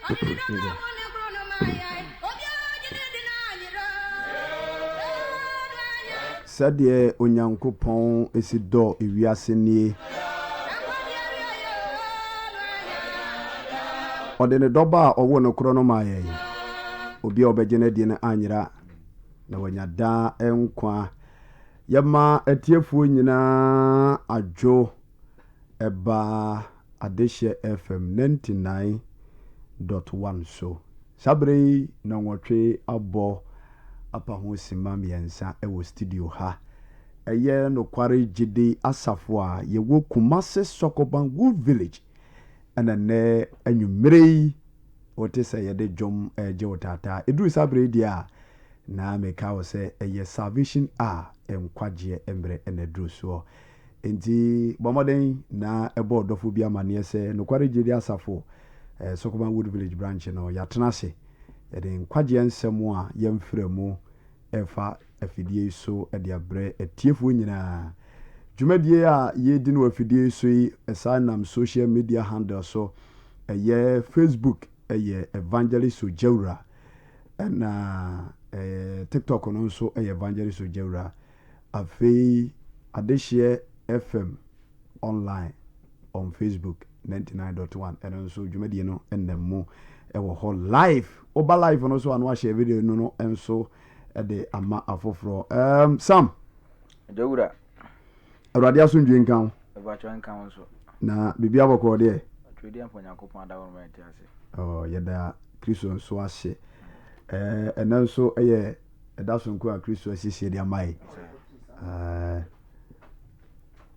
Adehyeɛ FM 99.1. Sɛdeɛ Onyankopɔn si dɔɔ ewiase nie. Ɔde ne dɔba a ɔwoo no korɔ no maa yɛn. Obi a ɔbɛgye no adie no anyera, na wanya daa nkwa. Yɛma atiefoɔ nyinaa adwo ɛba Adehyeɛ FM 99.1 so. Saa berɛ yi nnɔnwɔtwe abɔ apa ho simma mmiɛnsa wɔ studio ha. Ɛyɛ Nokware Gyidi Asafo a yɛwɔ Kumasi Sokoban Wood Village ɛna nnɛ anwummere yi wote sɛ yɛde dwom regye wo taataa. Ɛduru saa berɛ yi deɛ a, na meka wo sɛ ɛyɛ Salvation a nkwagyeɛ mmerɛ na aduru soɔ. Enti bɔ mmɔden na bɔ ɔdɔfo bi amanneɛ sɛ Nokware Gyidi Asafo, Sokoban Wood Village Branch no, yɛatena ase. Yɛde nkwagyeɛ nsɛm a yɛmfra mu refa afidie yi so de abrɛ atiefoɔ nyinaa. Dwumadie a yɛredi no wɔ afidie yi so yi, ɛsan nam social media handle so. Ɛyɛ Facebook yɛ Evangelist Ogyawura, ɛna TikTok no nso yɛ Evangelist Ogyawura. Afei Adehyeɛ FM online on Facebook 99.1 ɛno nso dwumadie no nam mu wɔ hɔ live. Woba live no so a na wahyɛ video no no nso de ama afoforɔ. Um, Sam. Jawura. Awurade asomdwe nka wo. Ɛbɛtwa nka wo nso. Na biribi abɔkɔɔ deɛ. Atwerɛdeɛ mfa Onyankopɔn adaworoma ɛte ase. Oh, yɛda Kristo nso ase. Ɛnɛ nso ɛyɛ ɛda sononko a Kristo asiesie de ama yi.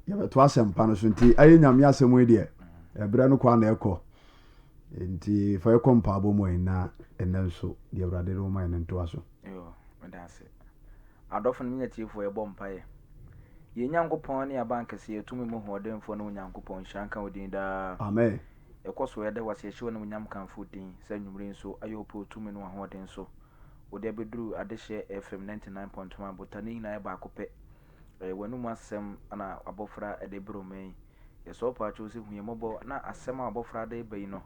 Yɛbɛto asɛmpa no so nti ɛyɛ Nyame asɛm yi deɛ ɛberɛ no kɔ a na ɛkɔ. Nti fa yɛkɔ mpaabɔ mu na ɛnɛ nso deɛ Awurade de woma yɛn no ntoa so. Yo, meda ase. Adɔfo no ne atiefoɔ yɛbɔ mpaeɛ. Yɛn Nyankopɔn ne abankɛseɛ, yɛn tumi mu hoɔdenfoɔ ne Onyankopɔn, nhyira nka wo din daa. Amen. Yɛkɔ so yɛda wo ase, yɛhyɛ wo animuonyam kamfo wo din sɛ anwummere yi nso ayɛ wo pɛ wo tumi ne w'ahoɔden so. Wode abɛduru Adehyeɛ FM 99.1 Bota ne nyinaa yɛ baako pɛ. Ɛyɛ w'anomu asɛm na w'abɔfra de rebrɛ ɔman yi. Yɛsrɛ wo paakyɛw sɛ hu yɛn mmɔbɔ na asɛm a w'abɔfra de reba yi no,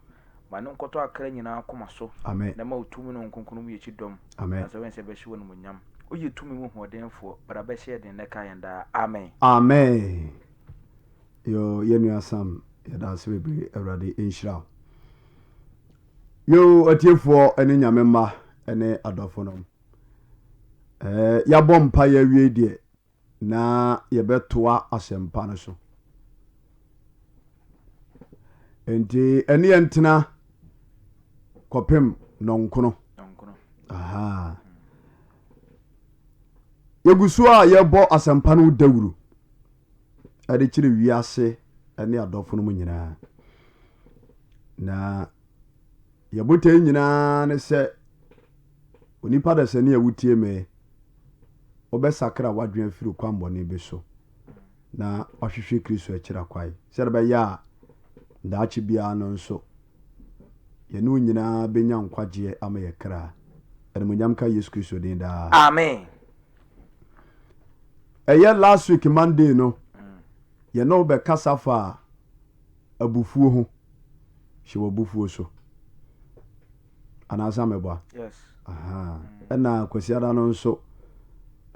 ma no nkɔtɔ akra nyinaa akoma so Amen. na ma wo tumi ne wo kronkron mu yɛ kyidɔm. Amen. Na sɛ woyɛ sɛ bɛhyɛ wo animuonyam. Woyɛ tumi mu hoɔdenfoɔ, bra bɛhyɛ yɛn den na ɛka yɛn daa. Amen. Amen. Yo, yɛn nua Sam, yɛda ase bebree. Awurade nhyira wo. Yo, atiefoɔ ne Nyame mma ne adɔfo nom. Eh, yɛabɔ mpa yɛawie deɛ, na yɛbɛtoa asɛmpa no so. Nti ɛne yɛn ntena kɔpem nɔnkono. Aha. Yɛgu so a yɛbɔ asɛmpa no dawuro ɛde kyerɛ wiase ne adɔfo no mu nyinaa. Na. Yɛn botae nyinaa ne sɛ onipa dasani a wotie me, wobɛsakra w'adwene afiri kwammɔne bi so na wahwehwɛ Kristo akyiri akwan sɛdeɛ ɛbɛyɛ a daakye biara no nso yɛne wo nyinaa bɛnya nkwagyeɛ ama yɛ kra. Animuonyam nka Yesu Kristo din daa. Amen. Ɛyɛ last week Monday no, yɛne wo bɛkasa fa abufuo ho. Hyɛ w'abufuo so. Anaasɛ amɛboa? Yes. Aha. Ɛna Kwasiada no nso,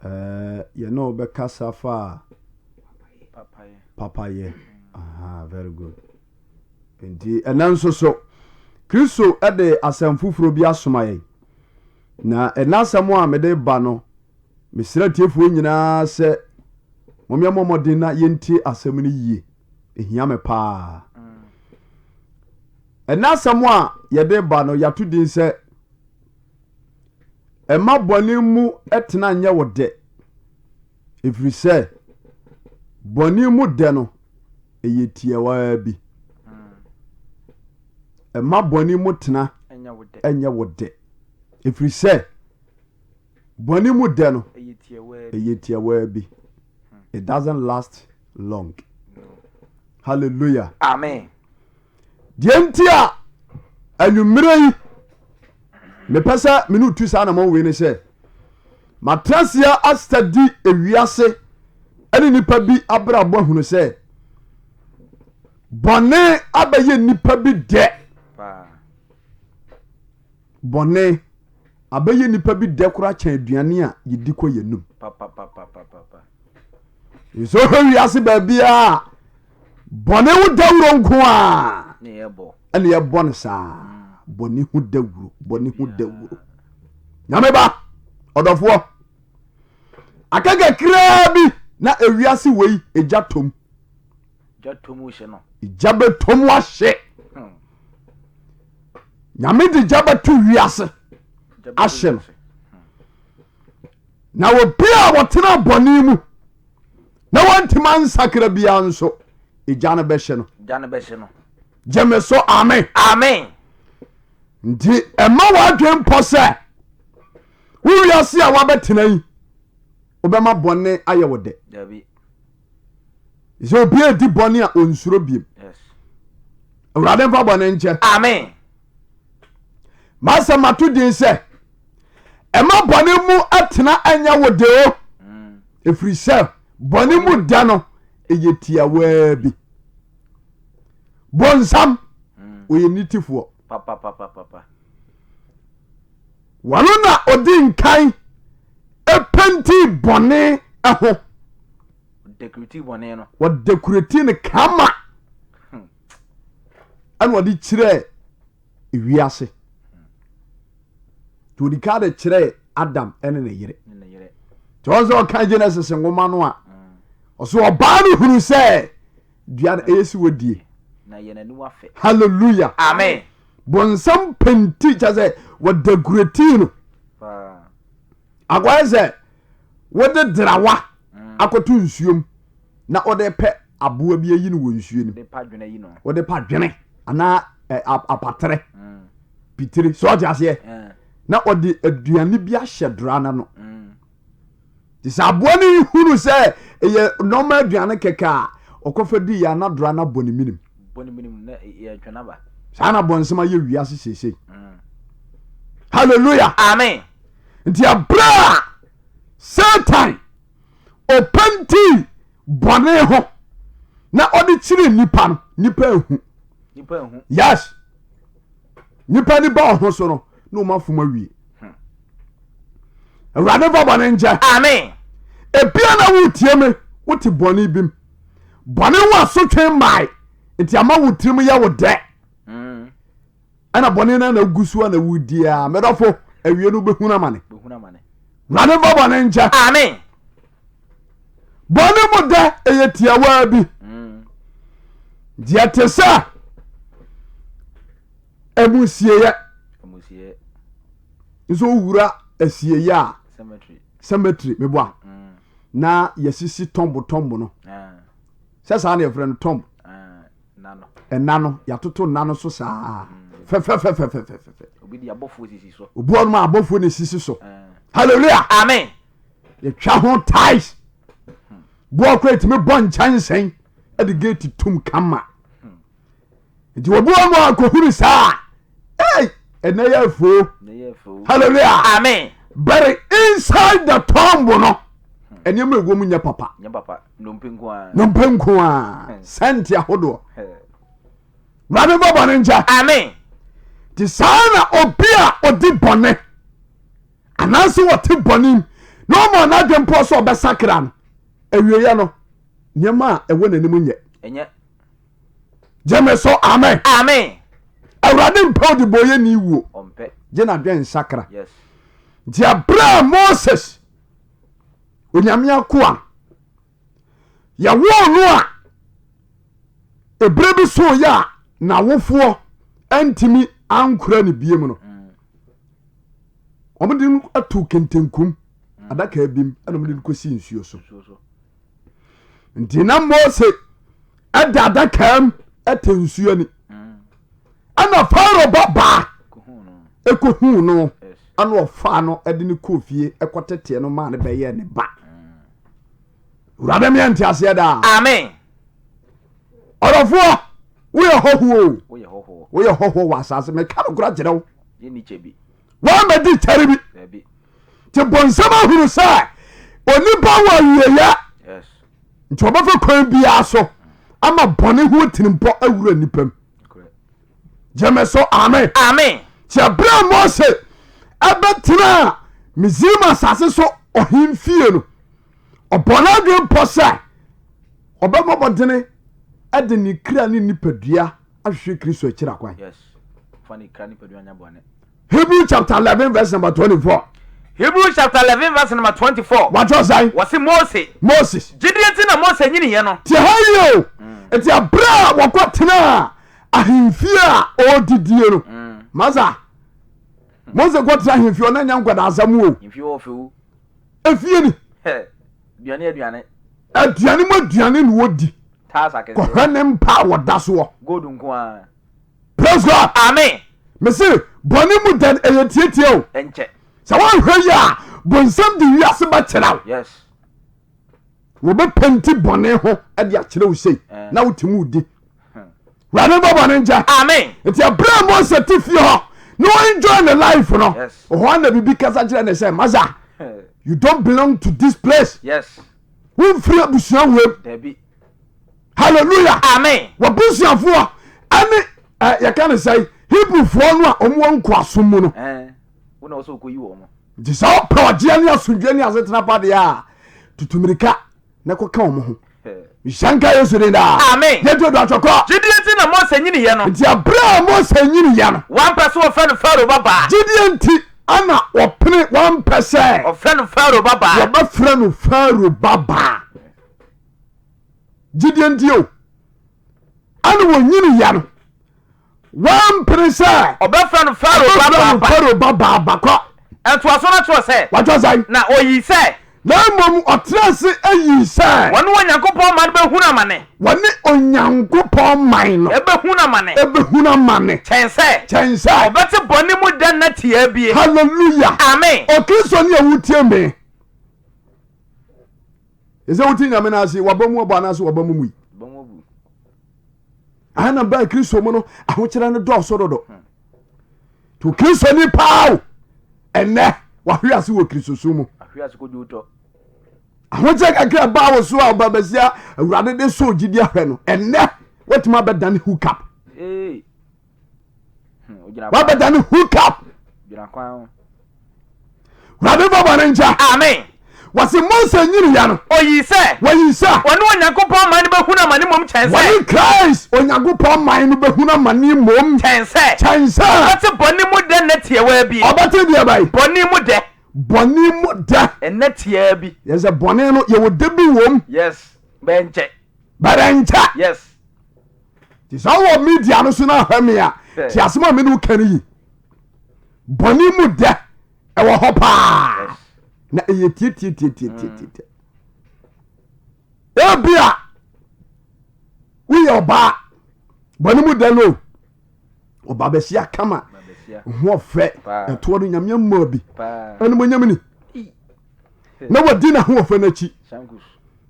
ɛɛ yɛne wo bɛkasa fa papayɛ. Papayɛ. Aha, very good. Nti ɛnɛ nso so, Kristo de asɛm foforɔ bi asoma yɛn. Na ɛnɛ asɛm a mede ba no, mesrɛ atiefoɔ nyinaa sɛ mommyɛ mmɔden na yɛntie asɛm no yie. Ɛhia me paa. Ɛnɛ asɛm a yɛde ba no, yɛato din sɛ Ɛmma bɔne mu tena nyɛ wo dɛ, ɛfiri sɛ bɔne mu dɛ no, ɛyɛ tiawaa bi. Ɛmma bɔne mu tena nyɛ wo dɛ, ɛfiri sɛ bɔne mu dɛ no, ɛyɛ tiawaa bi. It doesn't last long. Hallelujah. Amen. Deɛ nti a anwummerɛ yi mepɛ sɛ me ne wotu saa anamɔn wei ne sɛ matena aseɛ asitadi ewiase ne nnipa bi abrabɔ ahunu sɛ bɔne abɛyɛ nnipa bi dɛ bɔne abɛyɛ nnipa bi dɛ koraa kyɛn aduane a yɛdi kɔ yɛn num Sɛ wohwɛ wiase baabiara bɔne ho dawuro nko a ɛne yɛbɔ no saa bɔne ho dawuro bɔne ho dawuro nyame ba ɔdɔfoɔ aka kakraa bi na ewiase wei egya tom egya bɛtom ahye hmm. nyame de gya bɛto wiase ahye no Na obi a ɔtena bɔne mu na wantumi ansakra biara nso, egya no bɛhye no. Gya no bɛhye no. Gye me so, amen. Amen. Nti ɛma w'adwene mpɔ sɛ wo wiase a wabɛtena yi wobɛma bɔne ayɛ wo dɛ. Dabi. Sɛ obi edi bɔne a onsuro biem. Yes. Awurade mfa bɔne nkyɛ. Amen. Masɛm mato din sɛ ɛma bɔne mu tena ɛnyɛ wo de o ɛfiri sɛ bɔne mu da no ɛyɛ tiawaa bi bonsam ɔyɛ nitifoɔ wɔno na ɔdi nkan ɛpɛnti bɔne ho wɔdekureti no kama ɛna ɔde kyerɛɛ wiase nti ɔdi ka de kyerɛɛ adam ne ne yere nti ɔn sɛ ɔka genesis nwoma no a ɔso ɔbaa no hunu sɛ dua no ɛyɛ si wɔdie hallelujah amen bonsam penti kyɛ sɛ wɔdaguretii no Akɔyɛ sɛ wode drawa akɔto nsuom na wode pɛ aboa bi ayi no wɔ nsuo no mu. Wode pa dwene anaa apatere mm. pitire sɛ ɔte aseɛ eh. na ɔde aduane bi ahyɛ dra no ano. Mm. Te sɛ aboa no hunu sɛ ɛyɛ nɔɔma aduane kɛkɛ a ɔkɔfa di yɛ ana dra no abɔ ne minim. Saa na bɔnsɛm ayɛ wiase seesei. Mm. Hallelujah. Amen. Nti ɛberɛ a Satan ɔpɛntii bɔne ho na ɔde kyerɛ nnipa no, nnipa ehu. Yes. Nnipa ni ba ɔho so no na ɔma fom awie. Hmm. Awurade fa bɔne nkyɛ. Amen. Ebia na wotie me, wote bɔne bi mu. Bɔne ho asotwe mmae, nti ama wo tirim yɛ wo dɛ. Hmm. Ɛna bɔne no na wogu so a na wodi a mɛdɔfo awie no wobɛhunu amane. Wurade mfa bɔne nkyɛ. Amen. Bɔne mu dɛ ɛyɛ tiawaa bi. Mm. Deɛ te sɛ amusieyɛ. Nso wowura asieeɛ a cemetery meboa mm. na yɛsisi tɔmbo tɔmbo no. Ah. Sɛ saa na yɛfrɛ no tɔmbo. Ah, Ɛna no yɛatoto nna no so saa. Mm. Fɛfɛfɛfɛfɛfɛ. Obi wɔ nom a abɔfoɔ na esisi so. Hallelujah. Amen. Yɛtwa ho ties. Boɔ kora etumi bɔ nkyɛnsɛn ɛde gate tum kama. Nti obi wɔ mu a kɔhunu saa ei ɛnɛ yɛ afuo. Hallelujah. Amen. But inside the tomb no nneɛma ɛwɔ mu nyɛ papa. Nnompe nko a sɛnte ahodoɔ. Wurade bɔ bɔne nkyɛ. Amen. Nti saa na obi a ɔdi bɔne anaasɛ wɔte bɔne mu na ɔma n'adwempɔ sɛ ɔbɛsakra no awieɛ no nneɛma a ɛwɔ n'anim nyɛ. Gyeme so amen. Amen. Awurade mpɛ ɔdebɔyɛni wuo. Gye n'adwen nsakra. Yes. Nti ɛberɛ a Moses onyame akoa yɛwoo no a ɛberɛ bi so yɛ a n'awofoɔ antumi ankora ne biem no wɔde no ato kentenkum adaka bi mu ɛna wɔde no kɔsi nsuo so nti na Mose ɛda adaka mu ɛte nsuo ani ɛna Farao ba baa ɛkɔhuu no ɛna ɔfaa no ɛde no kɔɔ fie ɛkɔteteɛ no maa no bɛyɛɛ ne ba wurade meɛ nte aseɛ daa amen ɔdɔfoɔ woyɛ hɔhoɔ o woyɛ hɔhoɔ wɔ asase meka no kora kyerɛ wo woamɛdi kyɛre bi nti bonsam ahunu sɛ onipa wɔ awieyɛ nti ɔbɛfa kwan biara so ama bɔne ho tirimpɔ awura nipa mu gyeme so amen amen nti ɛberɛ a mose ɛbɛtenaa misrim asase so ɔhemfie no ɔbɔ no adwene pɔ sɛ ɔbɛbɔ mmɔdene de ne kra ne nipadua ahwehwɛ kristo akyiri akwan yes fa ne kra nipadua nya bɔne Hebrew chapter 11 verse number 24. Hebrew chapter 11 verse number 24. Wàtò sàn. Wɔsi Mose. Moses. Gyidie nti na Mose nyiniiɛ no. Tie ha yie o. Nti abere a wɔkɔ tenaa ahemfie a ɔredidie no. Masa Mose kɔ tena ahemfie ɔna nya nkwadaa asɛm o. Mfie wɔ fɛwu. Efie ni. Aduane aduane. Aduane mu aduane na wɔdi. Taas akɛseɛ. Kɔhwɛ ne mpa a wɔda soɔ. Gold nko ara. Praise God. Amen. Mese bɔne mu dɛn ɛyɛ tietie o. Ɛnkyɛ. Sɛ woanhwɛ yie a bonsam de wiase bɛkyerɛ wo. Yes. Wɔbɛpɛnti bɔne ho de akyerɛ wo sei Eh. na wotumi wodi. Wurade bɔ bɔne nkyɛ. Amen. Nti ɛberɛ a Mose te fie hɔ na ɔenjoy ne life no, Yes. ɔhɔ na biribi kasa kyerɛ ne sɛ, Masa, you don't belong to this place. Yes. Womfiri abusua wei mu. Dabi. Hallelujah. Amen. W'abusuafoɔ ɛne ɛ yɛka ne sɛ Hebrewfoɔ no a wɔn wɔ nkoasom mu no. Ɛn, wo na ɔsɛ ɔkɔyi wɔn. Nti sɛ ɔpɛ ɔgyeɛ ne asomdwoeɛ ne asetena pa deɛ a, tutu mmirika na kɔka wɔn ho. Nhyira nka Yesu din daa. Amen. Yɛnto do atwɔkɔ. Gyidie nti na Mose nyiniiɛ no. Nti ɛberɛ a Mose nyiniiɛ no. Wampɛ sɛ wɔfrɛ no Farao babaa. Gyidie nti ana ɔpene wampɛ sɛ. Wɔfrɛ no Farao babaa. Wɔbɛfrɛ no Farao babaa. Gyidie nti o. Ɛna wɔnyiniiɛ no. Wampene sɛ. Ɔbɛfrɛ no Farao Ɔbɛfrɛ babaa no ba. Farao babaa ba. Kɔ. Ntoaso no kyerɛ sɛ. Watwerɛ sɛn? Na ɔyii sɛ. Na mmom ɔtenaa ase yii sɛ. Wɔne Onyankopɔn man bɛhunu amane. Wɔne Onyankopɔn man no. Bɛhunu amane. Bɛhunu amane. Kyɛn sɛ. Kyɛn sɛ. Ɔbɛte bɔne mu dɛ nna tiaa bi. Hallelujah. Amen. Okristoni a wotie me. Ɛsɛ wote Nyame no ase, waba mu ɔbɔ anaasɛ waba mu mui. Aha na baa Kristo mu no ahokyerɛ no dɔɔso dodo. To Kristoni paa o, ɛnɛ wahwe ase wɔ Kristosom mu. Ahokyerɛ kakra baa wo so a ɔba basia Awurade de sɔɔ gyidi ahwɛ no, ɛnɛ watumi abɛdane hook up. Wabɛdane hook up. Wurade fa bɔne nkyɛ. Amen. Wɔsi Mose nyiniya no. Oyii sɛ. Wɔyii sɛ. Wɔne Onyankopɔn man no bɛhunu amane mmom kyɛn sɛ. Wɔne Christ Onyankopɔn man no bɛhunu amane mmom. Kyɛn sɛ. Kyɛn sɛ. Ɔbɛte bɔne mu dɛ nna tiawaa bi. Ɔbɛte deɛ bɛn? Bɔne mu dɛ. Bɔne mu dɛ. Nna tiaa bi. Yɛ sɛ bɔne no yɛwɔ dɛ bi wom. Yes. Bɛnkyɛ. Bɛrɛnkyɛ. Yes. Nti sɛ wowɔ media no so na ahwɛ me a, te asɛm a me ne wo ka no yi. Bɔne mu dɛ ɛwɔ hɔ paa na ɛyɛ tietietietietietie. Ebia woyɛ ɔbaa bɔne mu dɛ no o. Ɔba bɛhyia kama ho ɔfɛ ɛtoɔ no nyame mmaa bi ɛnumonyam ni na wadi n'ahoɔfɛ no akyi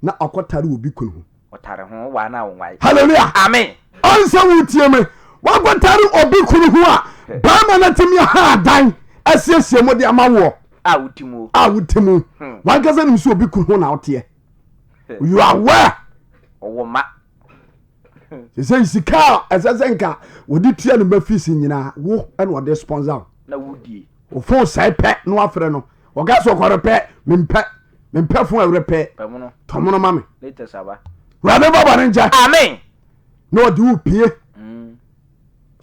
na ɔkɔtare obi kunu ho. Ɔtare ho waa na ɔnwae. Hallelujah. Amen. Ɔnsɛ wotie me wakɔtare obi kunu ho a bɛrima no atumi aha adan asiesie mu de ama woɔ. A wote mu. A wote mu. Wankasa nim sɛ obi kunu ho na woteɛ. You are aware. Ɔwɔ ma. Sɛ sika a ɛsɛ sɛ nka wɔde tua ne ma fees nyinaa wo ɛna ɔde sponsor wo. Na wodie. Wo phone sɛe pɛ na wafrɛ no. Ɔka sɛ ɔkɔre pɛ mempɛ mempɛ phone ɛwerɛ pɛ. Tɔmono ma me. Latest aba. Wurade ba bɔne nkyɛ. Amen. Na ɔde wo pie.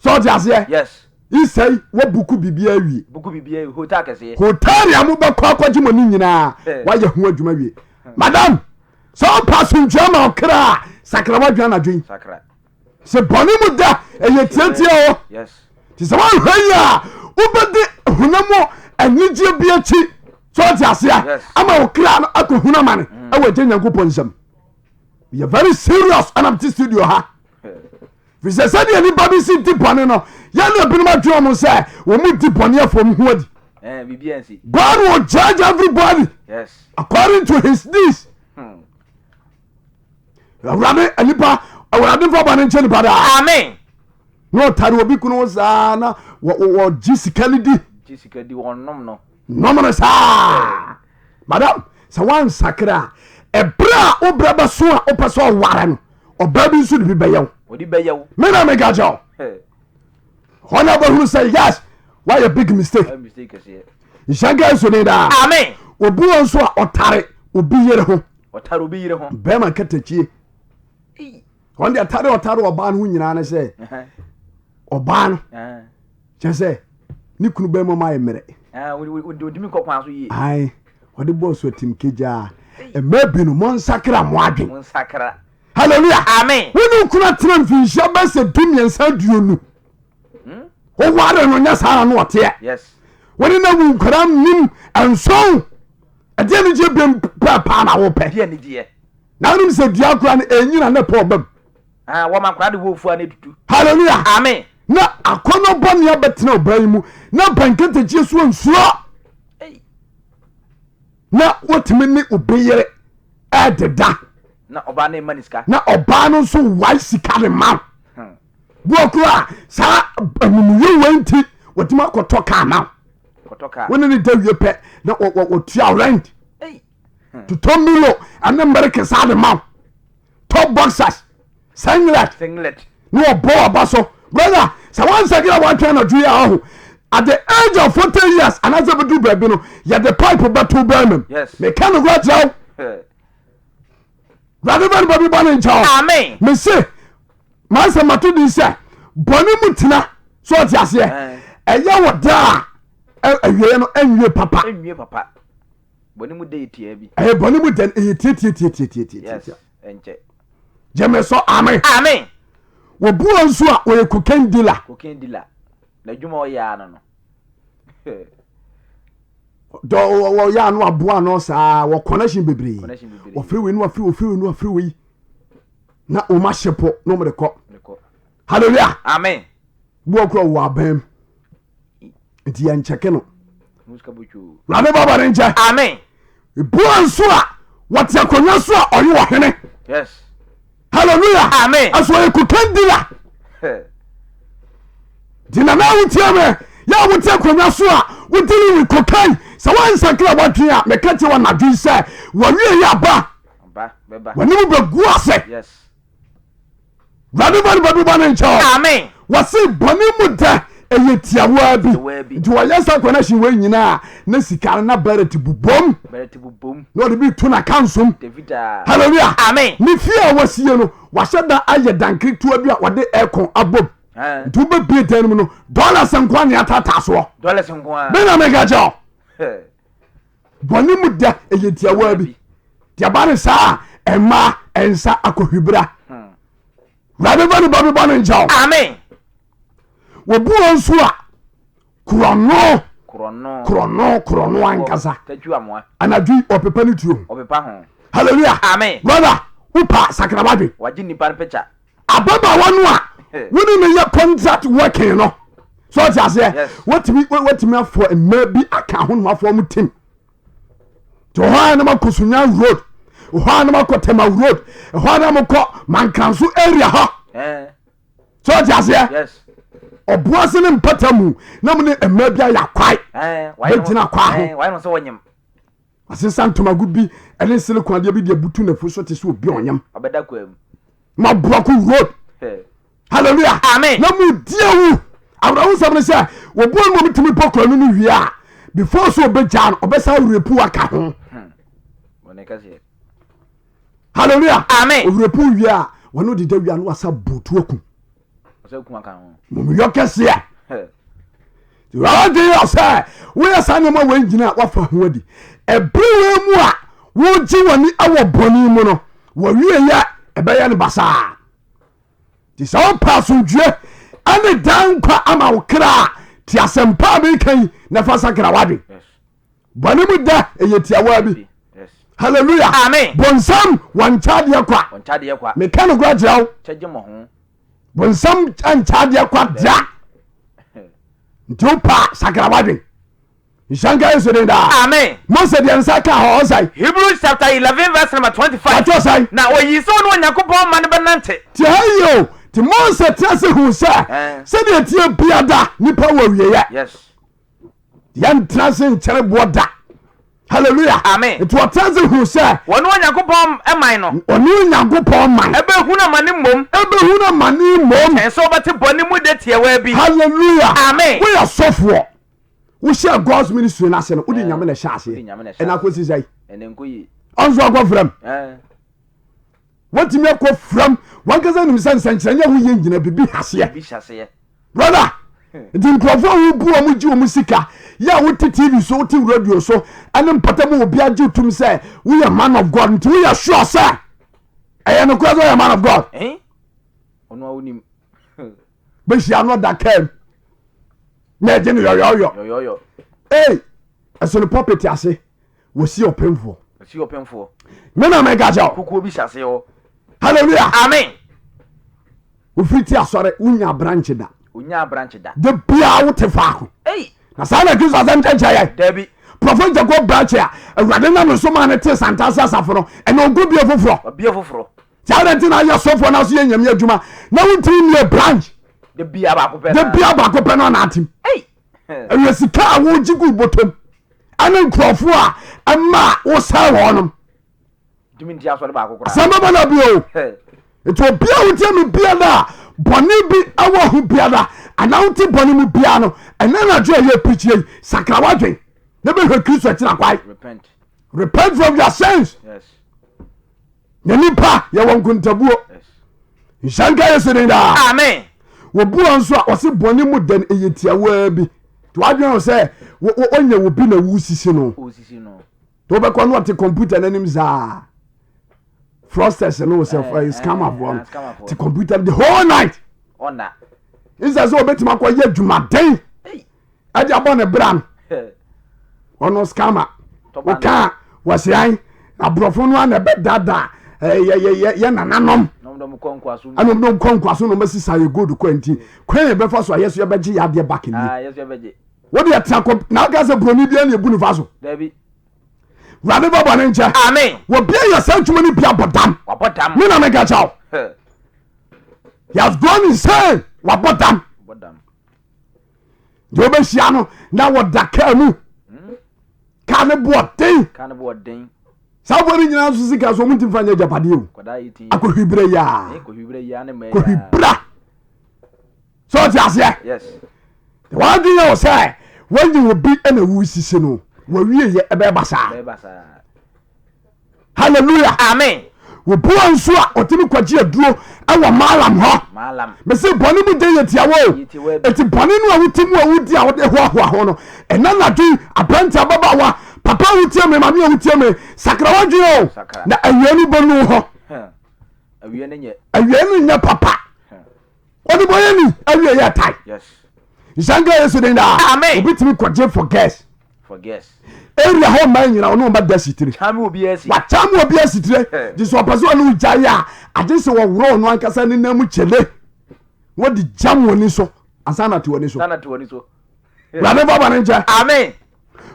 Sɛ ɔte aseɛ. Yes. Isɛi wabuku biribiara awie. Buku biribiara hotel kɛseɛ. Hotel a mobɛkɔ akɔgye mo ani nyinaa wayɛ ho adwuma wie. Madam sɛ ɔpɛ asomdwoe ma ɔkra a sakra w'adwene anadwo yi. Sɛ bɔne mu da ɛyɛ tiatia o. Nti sɛ woanhwɛ yi a wobɛdi honam mu anigyeɛ bi akyi sɛ ɔte aseɛ ama wo kra no akɔhunu amane mm. ɛwɔ agya Nyankopɔn nsam. Yɛ very serious ɛna mete studio ha. Firi sɛ sɛdeɛ nnipa bi si di bɔne no yɛne ebinom adwene wɔn sɛ wɔn mu di bɔne afɔ wɔn ho adi. Eh, God will judge everybody yes. according to his deeds. Hmm. Awurade nipa awurade nfa bɔne nkyɛ nipa daa. Amen. Na ɔtare obi kunu ho saa na wɔgye sika no di. Gye sika di wɔn nom no. Nom no saa. Madam sɛ wansakra a ɛberɛ a wobrɛ bɛso a wopɛ sɛ ɔware no ɔbaa bi nso de bi bɛyɛ wo. Ɔde bɛyɛ wo. Me na meka kyɛ wo. Hɔ na wobɛhunu sɛ yes woayɛ big mistake. Nhyɛ nka nso ne daa. Amen. Obi wɔ nso a ɔtare obi yere ho. Ɔtare obi yere ho. Bɛrima nkatakyi. Wɔn deɛ tare ɔtare ɔbaa no ho nyinaa ne sɛ ɔbaa no kyɛ sɛ ne kunu bɛrima mu ayɛ mmerɛ. Ɔntumi nkɔ kwan so yie. Ae ɔde bɔɔ so atim kegyaa. Mmaa bi no monsakra mo adwen. Monsakra. Hallelujah. Amen. Wo ne okunu atena mfinhyia bɛyɛ sɛ 13 20. Woware no nyɛ saa na no ɔteɛ. Yes. Wo ne na wu nkwadaa nim nson. Ɛdeɛ anigyeɛ bɛm pɛɛ paa na wopɛ. Ɛdeɛ anigyeɛ. Na wonim sɛ dua koraa no ɛnyina ne pɔ ɔbam. Ah, wɔma nkwadaa de wɔ ofuo a na etutu. Hallelujah. Amen. Na akɔnnɔ bɔne abɛtena ɔbaa yi mu na bɛnketekyie so nsuo. Na wotumi ne obi yere ɛdeda. Na ɔbaa no ma ne sika. Na ɔbaa no nso wae sika de ma. Hmm. Boɔ koraa saa amumuyɛ wei nti wɔtumi akɔtɔ kaa ma wo ne ne da wie pɛ na wɔtua rent totɔ milo ɛne mmereke saa de ma wo top boxers singlet na wɔbɔ ɔba so brother sɛ wansakra woatwɛn anadwo yi a ɔho at the age of 40 years anaasɛ bɛduru baabi no yɛde pipe bɛto bɛrima mu meka no kora kyerɛ wo wurade bɛ no baabi bɔ ne nkyɛw mese M'asɛm mato din sɛ bɔne mu tena so ɔte aseɛ ɛyɛ wɔ daa a awieɛ no ɛnwie papa. Ɛnwie papa. Bɔne mu dɛ yɛ tiaa bi. Ɛyɛ bɔne mu dɛ ɛyɛ tiatiatiatiatiatia. Yes, ɛnkyɛ. Gyeme so amen. Amen. Wɔbu wɔn nso a wɔyɛ cocaine dealer. Cocaine dealer. N'adwuma ɔyɛ ano no. Dɔ wɔyɛ ano aboa ano saa wɔ connection bebree. Wɔfiri wei no wɔfiri wɔfiri wei no wɔfiri wei. na wɔn ahyɛ pɔ na wɔn de kɔ hallelujah amen bi wɔ kura wɔ abɛn nti yɛn nkyɛke no wurade baba ne nkyɛn amen ebua nso a wɔte akonnwa so a ɔyɛ ɔhene yes hallelujah amen ɛso ɔyɛ cocaine dealer nti nana wotie me yɛ a wote akonnwa so a wodili with cocaine sɛ woansakra woadwen a meka kyerɛ wɔ anadwo yi sɛ wɔwie yɛ aba W'anim bɛgu ase. Wurade ba no bɛbi bɔne nkyɛ o. Amen. Wɔse bɔne mu dɛ ɛyɛ tiawaa bi. Nti wɔyɛ sa connection wei nyinaa na sika no na bɛrɛt bubom. Na ɔde bi to n'akansom. Hallelujah. Amen. Ne fie a wasie no wahyɛ da ayɛ dan ketewa bi a wɔde aircon abom. Nti wobɛbie dan no mu no dollars nkoa ne ataataa soɔ. Dollars nkoa. Me na meka kyerɛ wo. Bɔne mu da ɛyɛ tiawaa bi nti ɛba no saa a ɛma ɛnsa akɔhwibra hmm. wurade ba ne ba bi bɔne nkyɛ wo amen wɔbu wɔn nso a korɔno korɔno korɔno ankasa anadwo ɔpepa ne tuo ho hallelujah amen brother wopa sakra wadwe wagye nipa no picture ababaawa no a wone ne yɛ contract working no. So ɔte aseɛ? Watumi watumi afɔ mmaa bi aka ho nom afɔ ɔmo tim. Nti ɔhɔ a na makɔ Sunya road, ɔhɔ a na makɔ Tema road, ɛhɔ a na mokɔ Mankranso area hɔ. So ɔte aseɛ? Ɔboase ne mpata mu na mo ne mmaa bi ayɛ akwae. Bɛgyina kwaa ho. Asesa ntomago bi ne silicon adeɛ bi de abutu n'afu so te sɛ obi ɔnyam. Maboako road. Hallelujah. Amen. Na mu di awu. Awerɛhosɛm ne sɛ wɔboa no ma ɔmutumi bɔ korɔ no no wie a before sɛ ɔbɛgyaa no ɔbɛsa awurepu aka ho. Hallelujah. Amen. Owurepu wie a wɔne deda wie a na wasa butu akum. Mumuyɔ kɛseɛ. W'adwene yɛ sɛ woyɛ saa nneɛma wei nyina a woafa ho adi. Ɛbere wei mu a wogye w'ani wɔ bɔne mu no, wɔwieyɛ ɛbɛyɛ no basaa. Nti sɛ wopɛ asomdwie ɛne daa nkwa ama wo kra a, te asɛmpa a meka yi na fa sakra w'adwene. Bɔne mu da ɛyɛ tiawaa bi. Hallelujah. Amen. Bonsam wɔnkyɛ adeɛ kwa. Meka no kora kyerɛ wo. Bonsam nkyɛ adeɛ kwa da. Nti wopɛ sakra w'adwene. Nhyira nka Yesu din daa. Amen. Mose deɛ nsa ka hɔ ɔsɛe. Hebrews chapter 11 verse number 25. Wɔtwerɛ sɛn? Na ɔyii sɛ ɔne Onyankopɔn mma no bɛnante. Tie ha yie o. Nti Mose tena ase huu sɛ sɛdeɛ ɛteɛ biada nipa wɔ awieɛ. Yes. Yɛntena ase nkyɛre boɔ da. Hallelujah. Amen. Nti ɔtena ase huu sɛ. Wɔne Onyankopɔn man no. Ɔne Onyankopɔn man. Ɛbɛhunu amane mmom. Ɛbɛhunu amane mmom. Kyɛn sɛ wɔbɛte bɔne mu dɛ tiawaa bi. Hallelujah. Amen. Woyɛ sɔfoɔ. Wohyɛ God's ministry no ase no wode Nyame na ɛhyɛ aseɛ. Ɛna akɔsi sɛn? Ɔnso akɔ fram. Watumi akɔ fram. Wankasa nim sɛ nsɛnkyerɛnne a woyɛ nyina bibi haseɛ. Brother, nti nkurɔfoɔ a wobu wɔn gye wɔn sika yɛ a wote TV so wote radio so ɛne mpata mu obi agye tum sɛ woyɛ man of God nti woyɛ sure sɛ ɛyɛ nokorɛ sɛ woyɛ man of God. Bɛhyia no ɔda kaa mu na ɛgye no yɔyɔyɔ. Ei, ɛsono pulpit ase wɔsi ɔpemfoɔ. Wɔsi ɔpemfoɔ. Me na meka kyɛ wo. Kukuo bi hyɛ aseɛ hɔ. Hallelujah. Amen. Wofiri ti asɔre wonya abrankye da. Wonya abrankye da. Da biara wote faako. Ei. Na saa na Kristo asɛm kyɛnkyɛn yɛn. Dabi. Prɔfɛt Jacob Brakyɛ a Awurade nam ne so maa no tee Santase asafo no, ɛna ɔnkɔ bie foforɔ. Ɔbie foforɔ. Saa na nti na ayɛ sɔfoɔ na so yɛ nyame adwuma na wontumi mmie branch. Da biara baako pɛ. Da biara baako pɛ no anatem. Ei. Ɛyɛ sika a wogye gu bɔtɔm ɛne nkurɔfoɔ a ɛma wosɛe wɔnom. Asɛm bɛba na bio. Nti obi a wotie me biara a bɔne bi ɛwɔ ho biara anaa wote bɔne mu biara no ɛnɛ anadwo a yɛ preachie yi sakra w'adwen na bɛhwɛ Kristo akyira kwae. Repent from your sins. Yes. Na nipa yɛwɔ nkontabuo. Nhyɛ nka Yesu din daa. Amen. Wɔbu wɔn nso a wɔse bɔne mu dɛn ɛyɛ tiawaa bi. Nti wadwene ho sɛ wɔnyɛ wo bi na wosisi no. Nti wobɛkɔ no ɔte kɔmputa no anim saa. Fraudsters no sɛ eh, eh, scammerfoɔ no te kɔmputa the whole night. Nsɛ sɛ wɔbɛtumi akɔyɛ adwumaden ɛde abɔ ne bra no ɔno scammer woka wɔsean aborɔfo no a na ɛbɛdaadaa yɛ nananom ɛna ɔmo kɔ nkoaso na ɔmo asisa yɛ gold kɔ nti kwan yɛ bɛfa so a yɛso yɛbɛgye yɛ adeɛ back nie wode ɛtena kɔ na aka sɛ buroni biara na ebu ne fa so wurade bɛbɔ ne nkyɛ wɔbia yɛ saa adwuma no bi abɔ dam me na meka kyɛw he has gone insane wabɔ dam deɛ wobɛhyia no na wɔda kaa mu hmm? kaa no boɔ den saa boɔ no nyinaa nso sika so ɔmo nti mfa nyɛ agyapadeɛ o akɔhwibra yi a kɔhwibra sɛ ɔte aseɛ wɔadwene yɛ wo sɛ wɔnyɛ obi na wosisi no wɔwie yɛ ɛbɛba saa Hallelujah. Amen. Obi wɔ nso a ɔtumi kɔgye aduro wɔ maalam hɔ. Mese bɔne mu de yɛ tiawa o. Eti bɔne no a wote mu a wodi a wode hoahoa ho no, ɛna anadwo yi aberante ababaawa, papa a wotie me, maame a wotie me, sakra w'adwene o. Na awia no bɛnu hɔ. Awia no nyɛ papa. Ɔdebɔyɛni awie yɛ tae. Nhyɛ nka Yesu din daa. Amen. Obi tumi kɔgye for girls. For girls. Area hɔ mmaa nyina ɔne ɔma da sitire. Kyame obi asi. Wakyame obi asitire. Gye sɛ ɔpɛ sɛ ɔne ogyae a, agye sɛ wɔworɔ ɔno ankasa ne nan mu kyele. Wɔde gyam wɔn ani so. Ansa na te w'ani so. Ansa na te w'ani so. Wurade mfa bɔne nkyɛ. Amen.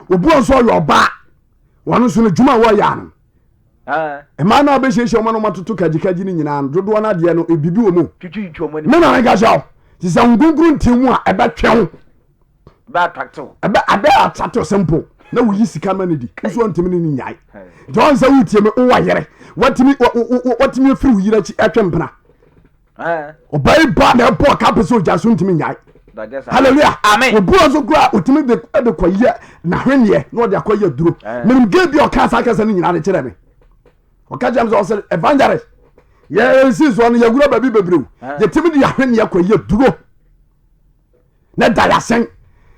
Obi wɔ nso ɔyɛ ɔbaa wɔn nso no dwuma a wɔyɛ ano. Mmaa no a bɛhyiahyia wɔn na wɔatoto kagyikagyi no nyinaa no dodoɔ no adeɛ no biribi wɔ mu. Me na meka kyerɛ wo te sɛ nkonkron nti mu a ɛbɛtwe wo. Ɛbɛ abɛ attractive wo simple na woyi sika ma no di nso ɔntumi ne ne nyae. Nti ɔn sɛ wotie me wowɔ yere watumi watumi afiri wo yere akyi ɛtwe mpena. Ɔbaa yi ba na ɛbɔ ɔka pɛ sɛ ogya so ntumi nyae. Hallelujah. Amen. Obi wɔ nso koraa otumi de de kɔyɛ n'ahweneɛ na ɔde akɔyɛ duro. Menim gay bi a ɔka saa kasa no nyinaa de kyerɛ me. Ɔka kyerɛ me sɛ ɔsɛ evangelist. Yɛsi soɔ no yɛwura baabi bebree o. Yɛtumi de ahweneɛ kɔyɛ duro na da yɛasɛn.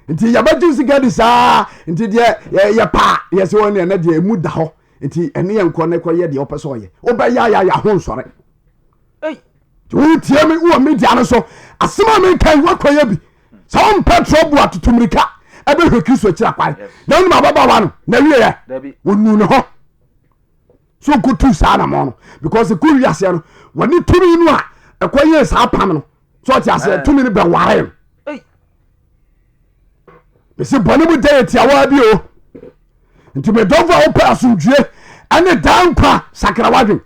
Nti yɛbɛgye sika di saa nti deɛ yɛ paa yɛsɛ wɔn deɛ na deɛ emu da hɔ nti ɛne yɛn nkɔ ne kɔyɛ deɛ ɔpɛ sɛ ɔyɛ. Wobɛyɛ ayɛ ayɛ ho nsɔre. Wotie me wɔ media no so asɛm a meka yi woakɔyɛ bi sɛ wompɛ trɔbo a tutu mmirika ɛbɛhwɛ Kristo akyira kwan na wonim ababaawa no na wieɛ wɔnu ne ho so nkotu saa namɔ no because ɛkɔ wiaseɛ no wɔne tumi no a ɛkɔyɛ saa pam no so ɔte aseɛ tumi no bɛware no mese bɔne mu da yɛ tiawaa bi o nti medɔfo a wopɛ asomdwie ɛne daa nkwa sakra wadwen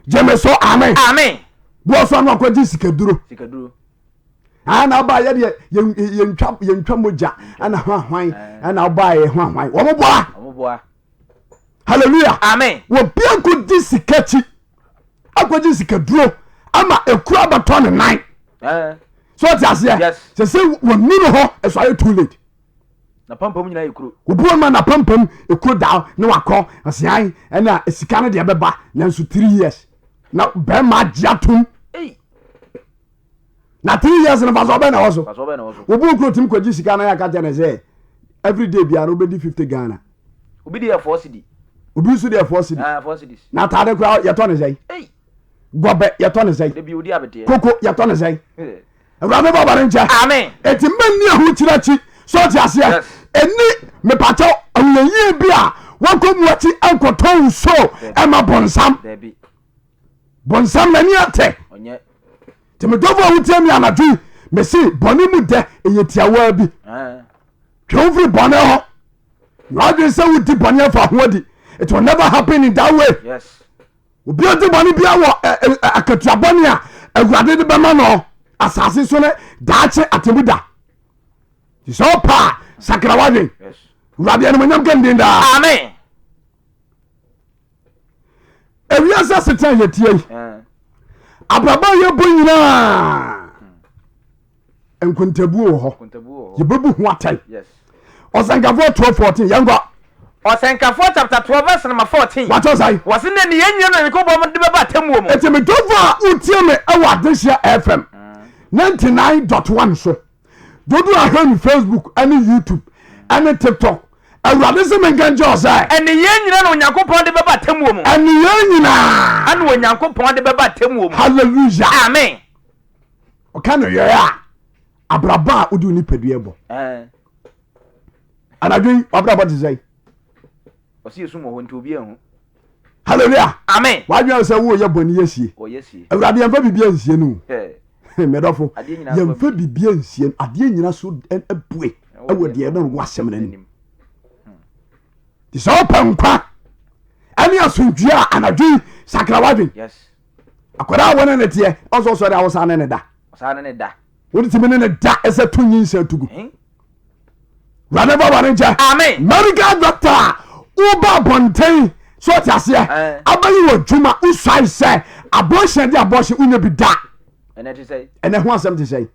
gyeme so amen amen boɔ so ano akɔgye sikaduro sikaduro ana ɔbaa yɛ deɛ yɛntwa yɛntwa mogya ɛna ho ahwan ɛna ɔbaa yɛ ho ahwan wɔn boa wɔn boa hallelujah amen wɔbi akɔgye sika akyi akɔgye sikaduro ama ekura bɛtɔ ne nan so ɔte aseɛ sɛ sɛ wɔn nu ne hɔ ɛso ayɛ too late. N'apampam nyinaa yɛ kuro. Obi wɔ ma n'apampam ekuro da na wakɔ ɔsian ɛna sika no deɛ bɛba nanso 3 years na bɛrima agye atom. Na 3 years no faso ɔbɛn na ɛwɔ so. Obi wɔ kuro tim kɔgye sika na yɛ aka kyɛ ne sɛ every day biara wobɛdi 50 Ghana. Obi deɛ 4 cedi. Obi nso deɛ 4 cedi. Ah, 4 cedis. Na ataade koraa yɛtɔ ne sɛn? Gɔbɛ yɛtɔ ne sɛn? Koko yɛtɔ ne sɛn? Awurade bɔ bɔne nkyɛ. Amen. Eti mma nni ahokyere akyi. So ɔte aseɛ? Ɛni mepakyɛw ahoyɛyie bi a wakɔ mu akyi nkɔtɔn wo so ɛma bɔnsam. Bɔnsam n'ani atɛ. Nti medɔfo a wotie me anadwo yi mese bɔne mu dɛ ɛyɛ tiawaa bi. Twe wo firi bɔne ho. Na wadwene sɛ wodi bɔne afa ho adi. It will never happen in that way. Yes. Obi a ɔdi bɔne biara wɔ akatua bɔne a Awurade de bɛma no asase so ne daakye atemmu da. Nti sɛ ɔpa a sakra w'adwen. Awurade animonyam ka ndin daa. Amen. Ewiase asetena yɛtie yi. Abrabɔ a yɛbɔ nyinaa. Nkontabuo wɔ hɔ. Yɛbɛbu ho atɛn. Ɔsɛnkafoɔ 12:14 yɛnkɔ. Ɔsɛnkafoɔ chapter 12 verse number 14. Wakyɛ sɛn? Wɔsi ne ne yɛn nyina na Nyankopɔn de bɛba atemmuo mu. Eti me dɔfo a wotie me ɛwɔ Adehyeɛ FM 99.1 so. Dodoɔ a hwɛ me Facebook ɛne YouTube ɛne TikTok. Awurade sɛ menka nkyerɛ wo sɛ. Ɛne yɛn nyina na Onyankopɔn de bɛba atemmuo mu. Ɛne yɛn nyinaa. Ɛna Onyankopɔn de bɛba atemmuo mu. Hallelujah. Amen. Ɔka no yɛɛ a abrabɔ a wode wo nipadua bɔ. Anadwo yi wabrabɔ te sɛn? Ɔsi esum wɔ hɔ nti obi anhu. Hallelujah. Amen. Wadwene sɛ woyɛ bɔne yɛ sie. Awurade yɛmfa biribi ansie no. Medɔfo yɛmfa biribi ansie no. Adeɛ nyina so abue ɛwɔ deɛ ɛbɛn wɔ asɛm no anim. Te sɛ wopɛ nkwa ɛne asomdwie a anadwo yi sakra wadwen. Akwadaa a wɔne ne teɛ ɔsɔ sɔre a wɔsan ne ne da. Wode tumi ne ne da ɛsɛ to nyinsɛn to gu. Wurade bɔ wɔne nkyɛ. Amen. Medical doctor a woba abɔnten so ɔte aseɛ abɛyi wɔ dwuma wosuae sɛ abortion de abortion wonya bi da. Ɛnɛ ho asɛm te sɛ.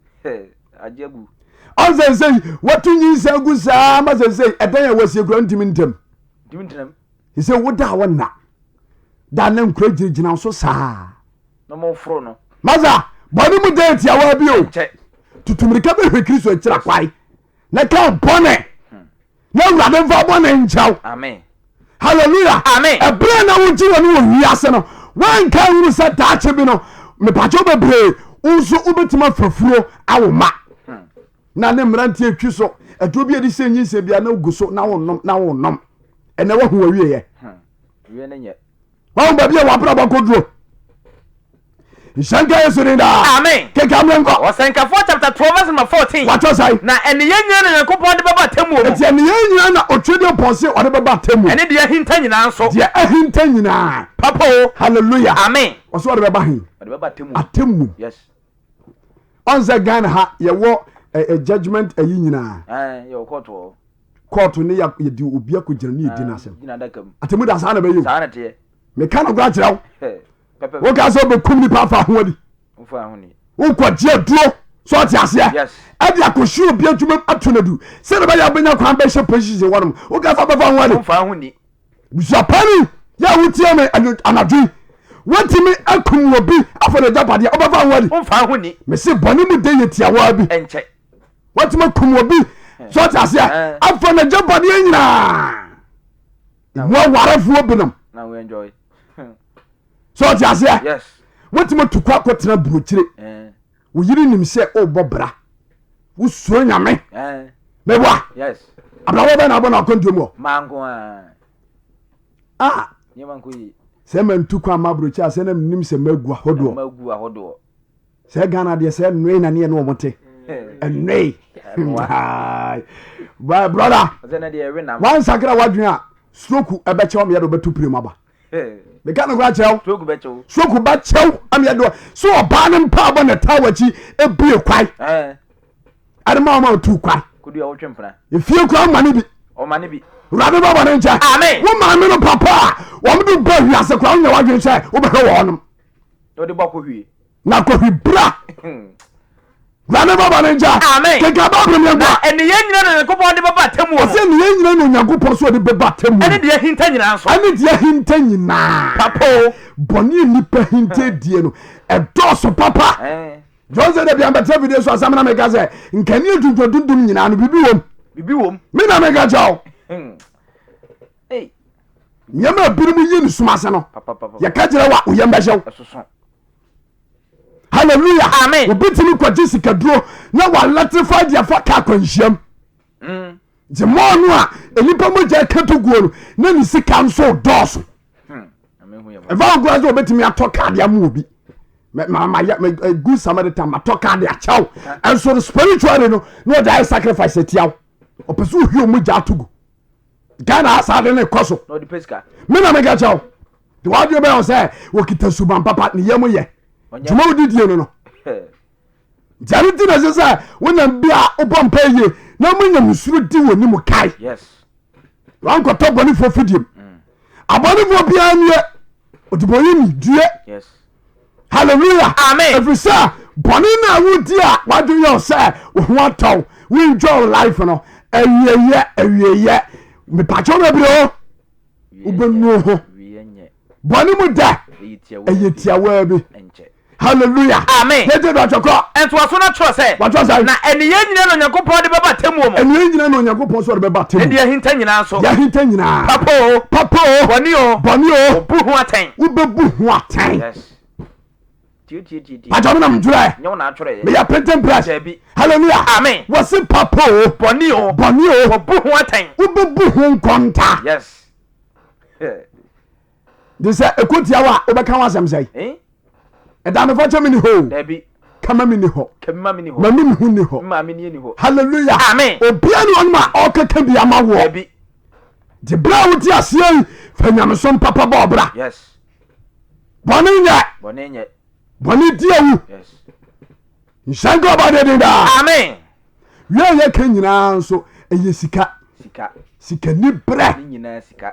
Ɔnsɛ sɛ watu nyinsɛn gu saa ma sɛ sɛ ɛdan a wasie kura ntumi ntam. Sɛ woda a wɔnna da na nkura gyinagyina so saa. Masa bɔne mu dɛn tiawa bi o. Tutu mirika bɛhwɛ Kristo akyira kwae na ka bɔne na Awurade mfa bɔne nkyɛw. Hallelujah. Amen. Ɛberɛ na wogye wɔn wɔ wiase no wanka hunu sɛ daakye bi no mepakyɛw bebree wo nso wobɛtumi afafuro awo ma na ne mmeranteɛ twi so ɛduro bi a ɛde sɛ nyinsɛ bia na wogu so na wonom na wonom ɛnɛ woahu wawieɛ. Wahu baabi a wabrabɔ kɔduro. Nhyɛ nka Yesu din daa. Amen. Keka mmerɛ nkɔ. Ɔsɛnkafoɔ chapter 12 verse number 14. Watwerɛ sɛn? Na ɛneyɛ nyinaa na Nyankopɔn de bɛba atemmuo mu. Enti ɛneyɛ nyinaa na Otwedeɛ pɔn se ɔde bɛba atemmuo. Ɛne deɛ ahinta nyinaa nso. Deɛ ahinta nyinaa. Papa o. Hallelujah. Amen. Ɔse ɔde bɛba he? Ɔde bɛba atemmuo. Atemmuo. Yes. Ɔn sɛ Ghana ha yɛwɔ ɛ ɛ judgement ayi nyinaa. Ɛn yɛwɔ court wɔ hɔ. Court ne yɛ yɛde obi akɔgyina ne yɛdi n'asɛm. Gyina adaka mu. Atemmu da saa na ɛbɛyɛ o. Saa na ɛteɛ. Meka nokorɛ akyerɛ wo. Woka sɛ wobɛkum nipa afa ho adi. Wokɔgye aduro sɛ ɔte aseɛ ɛde akɔhye obi adwuma mu ato no adu sɛde bɛyɛ wobɛnya kwan bɛhyɛ position hɔnom. Woka sɛ wobɛfa ho adi. Busuapani yɛ a wotie me anadwo yi woatumi akum obi afa n'agyapadeɛ wobɛfa ho adi. Mese bɔne mu de yɛ tiawaa bi. Woatumi akum obi sɛ ɔte aseɛ afa n'agyapadeɛ nyinaa. Emu awarefoɔ binom. Sɛ ɔte aseɛ wotumi atu kɔ akɔtena burokyire eh. wo yere nim sɛ wobɔ bra wosuro nyame eh. meboa abrabɔ bɛ na abɔ no akwantuo mu hɔ ah. sɛ mantu kwan ma aburokyire a sɛ na menim sɛ magu ahodoɔ Sɛ Ghana deɛ sɛ nnoe na neɛ ne wɔn te nnoe brother wansakra wadwene a stroke ɛbɛkyɛw ameɛ de wobɛto pire mu aba meka no kora kyerɛw stroke bɛkyɛw ameɛ de so ɔbaa no mpaabɔ na ɛtaa wakyi ebie kwae ɛde ma ɔma ɔtu kwae efie kura ɔma ne bi wurade bɛ bɔ ne nkyɛn wo maame no papa a wɔn de ba wiase kora wonyɛ wadwene sɛ wobɛhwɛ wɔn nom na kɔhwi bra wurade bɔbɔ ne nkyɛ Amen. keka bible ne Na nkwa nneyɛɛ nyina na Onyankopɔn de bɛba atemmuo mu. ɔsɛ nneyɛɛ nyina na Onyankopɔn so ɔde bɛba atemmuo Ɛne deɛ ahinta nyinaa nso. ɛne deɛ ahinta nyinaa Papa o. bɔne a nnipa hinta die no ɛdɔɔso papa Ɛɛ. John sɛ dabi ambɛtena fidie so asɛm na meka sɛ nkanea dundum nyinaa no biribi wom Biribi wom. Me na meka kyɛ wo nneɛma a binom yi ne sum ase no yɛka kyerɛ wa wo yam bɛhyɛ wo hallelujah amen obi tumi kɔgye sikaduro na wa electrify deɛ fa kaa kwanhyiam mm. nti mɔɔ no a nnipa mogya ka to guo no na ne sika nso dɔɔso hmm. ɛfa wo koraa sɛ wɔbɛtumi atɔ kaa de ama obi mayɛ good samaritan matɔ kaa de akyɛw ɛnso no spiritually no na ɔde ayɛ sacrifice atia wo ɔpɛ sɛ ohwie ɔmo ato gu Ghana ha saa de ne kɔ so me na meka kyɛw de wadwe bɛyɛ sɛ wɔkita suban papa ne yam yɛ dwuma wodidie no no nti ɛno nti na ɛsɛ sɛ wonam bi a wobɔ mpa yie na mo nyamesuro di wɔ ne mu kae wankɔtɔ bɔnefoɔ fidiem mm. abɔnefoɔ biara nie ɔdebɔyɛ ni due hallelujah amen ɛfiri sɛ bɔne no a wodi a wadwen yɛ sɛ wo ho atɔw wo enjoy life no awieyɛ awieyɛ mepakyɛw bebree o wobɛnu ho bɔne mu dɛ ɛyɛ tiawaa bi hallelujah amen yɛgye do atwɛkɔ ntoaso no twerɛ sɛ watwerɛ sɛ na ɛneyɛ nyina na onyankopɔn de bɛba atemmuo mu ɛneyɛ nyina na onyankopɔn so ɔde bɛba atemmuo ɛdeɛ ahinta nyinaa nso deɛ ahinta nyinaa papa o papa o bɔne o bɔne o wobu ho atɛn wobɛbu ho atɛn yes pàtó mi na mi twerɛ meyɛ printing press hallelujah amen wɔsi papa o bɔne o bɔne o wɔbu ho atɛn wobɛbu ho nkɔnta yes de sɛ ɛkɔ tia wo a wobɛka ho asɛm sɛe eh? ɛda mefa kyɛ me ni hɔ kama me ni hɔ mani me ho ni hɔ hallelujah amen obia ne ɔnom a ɔkeka bi ama woɔ nti berɛ a wote aseɛ yi fa nyamesom papa bɔ ɔbra bɔne nyɛ bɔne di awu nhyɛ nka ɔba de den daa amen wia yɛ ka nyinaa nso ɛyɛ sika sika ni berɛ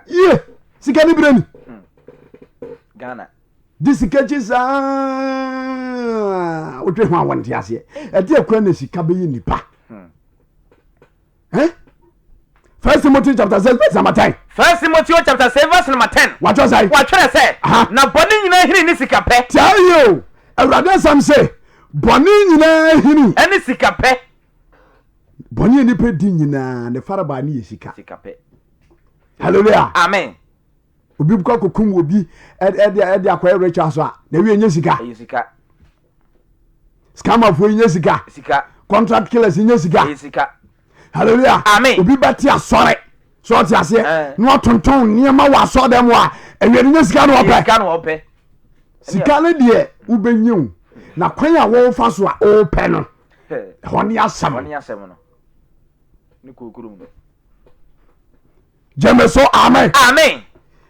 yie sika ni berɛ ni hmm. de sika kyi saa wodwe ho a wɔnte aseɛ ɛde akura na sika bɛyɛ nipa hmm. Eh? First Timothy chapter 6 verse number 10. First Timothy chapter 6 verse number 10. Watwerɛ sɛ. Watwerɛ sɛ. Na bɔne nyinaa hini ne sika pɛ. Tia yie o. Awurade asɛm se bɔne nyinaa hini. Ɛne sika pɛ. Bɔne a nipa di nyinaa ne farabaa ne yɛ sika. Sika pɛ. Hallelujah. Amen. Obi kɔ akɔkum obi ɛde ɛde akɔyɛ ritual so a na ewie nye sika. Ɛyɛ sika. Scammerfoɔ yi nye sika. Sika. Contract killers yi nye sika. Ɛyɛ sika. Hallelujah. Amen. Obi bɛ te asɔre so ɔte aseɛ eh. na ɔtontɔn nneɛma wɔ asɔre dɛm a ewie no nye sika na ɔpɛ. Sika na ɔpɛ. Sika no deɛ. Wobɛnya o. Na kwan a wɔfa so a wopɛ no, ɛhɔ ne asɛm. Ɛhɔ ne asɛm no. Ne kurokurom no. Gyeme so amen. Amen.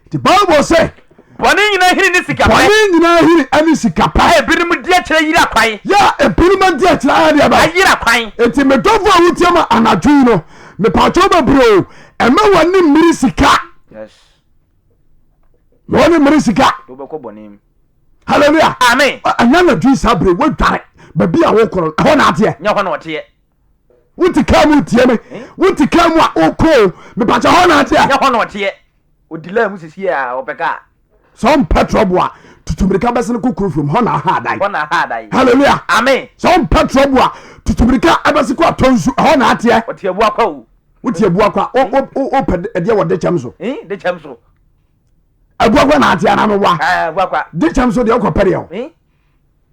Nti Bible sɛ. Bɔne nyinaa hini ne sika pɛ. Bɔne nyinaa hini ne sika pɛ. A ebinom di akyerɛ yera kwan. Yɛ a ebinom di akyerɛ ayɛ deɛ bɛn. Ayera kwan. Nti me dɔfo a wotie ma anadwo yi no, mepatwo bebree o, ɛmɛ w'ani mmiri sika. Yes. Ma w'ani mmiri sika. Wobɛkɔ bɔne mu. Hallelujah. Amen. Ɛnyɛ anadwo yi saa bere woadware baabi a wokɔ no ɛhɔ na ateɛ. Nyɛ hɔ na ɔteɛ. Wote kaa mu tie me. Wote kaa mu a wokɔ o mepakyɛ hɔ na ateɛ. Nyɛ hɔ na ɔteɛ. Odi laa mu sisi a ɔpɛ kaa. Sɛ ɔmpɛ trɔbo a tutu mirika bɛsene kɔ kuro fam hɔ na aha adan. Hɔ na aha adan. Hallelujah. Amen. Sɛ ɔmpɛ trɔbo a tutu mirika ɛbɛse kɔ atɔ nsu ɛhɔ na ateɛ. Ɔte abu akwa o. Wote abu akwa wopɛ ɛdeɛ wɔ de kyɛm so. De kyɛm so. Abuakwa na ate anaa mewa? Abuakwa. De kyɛm so deɛ wokɔ pɛ deɛ o.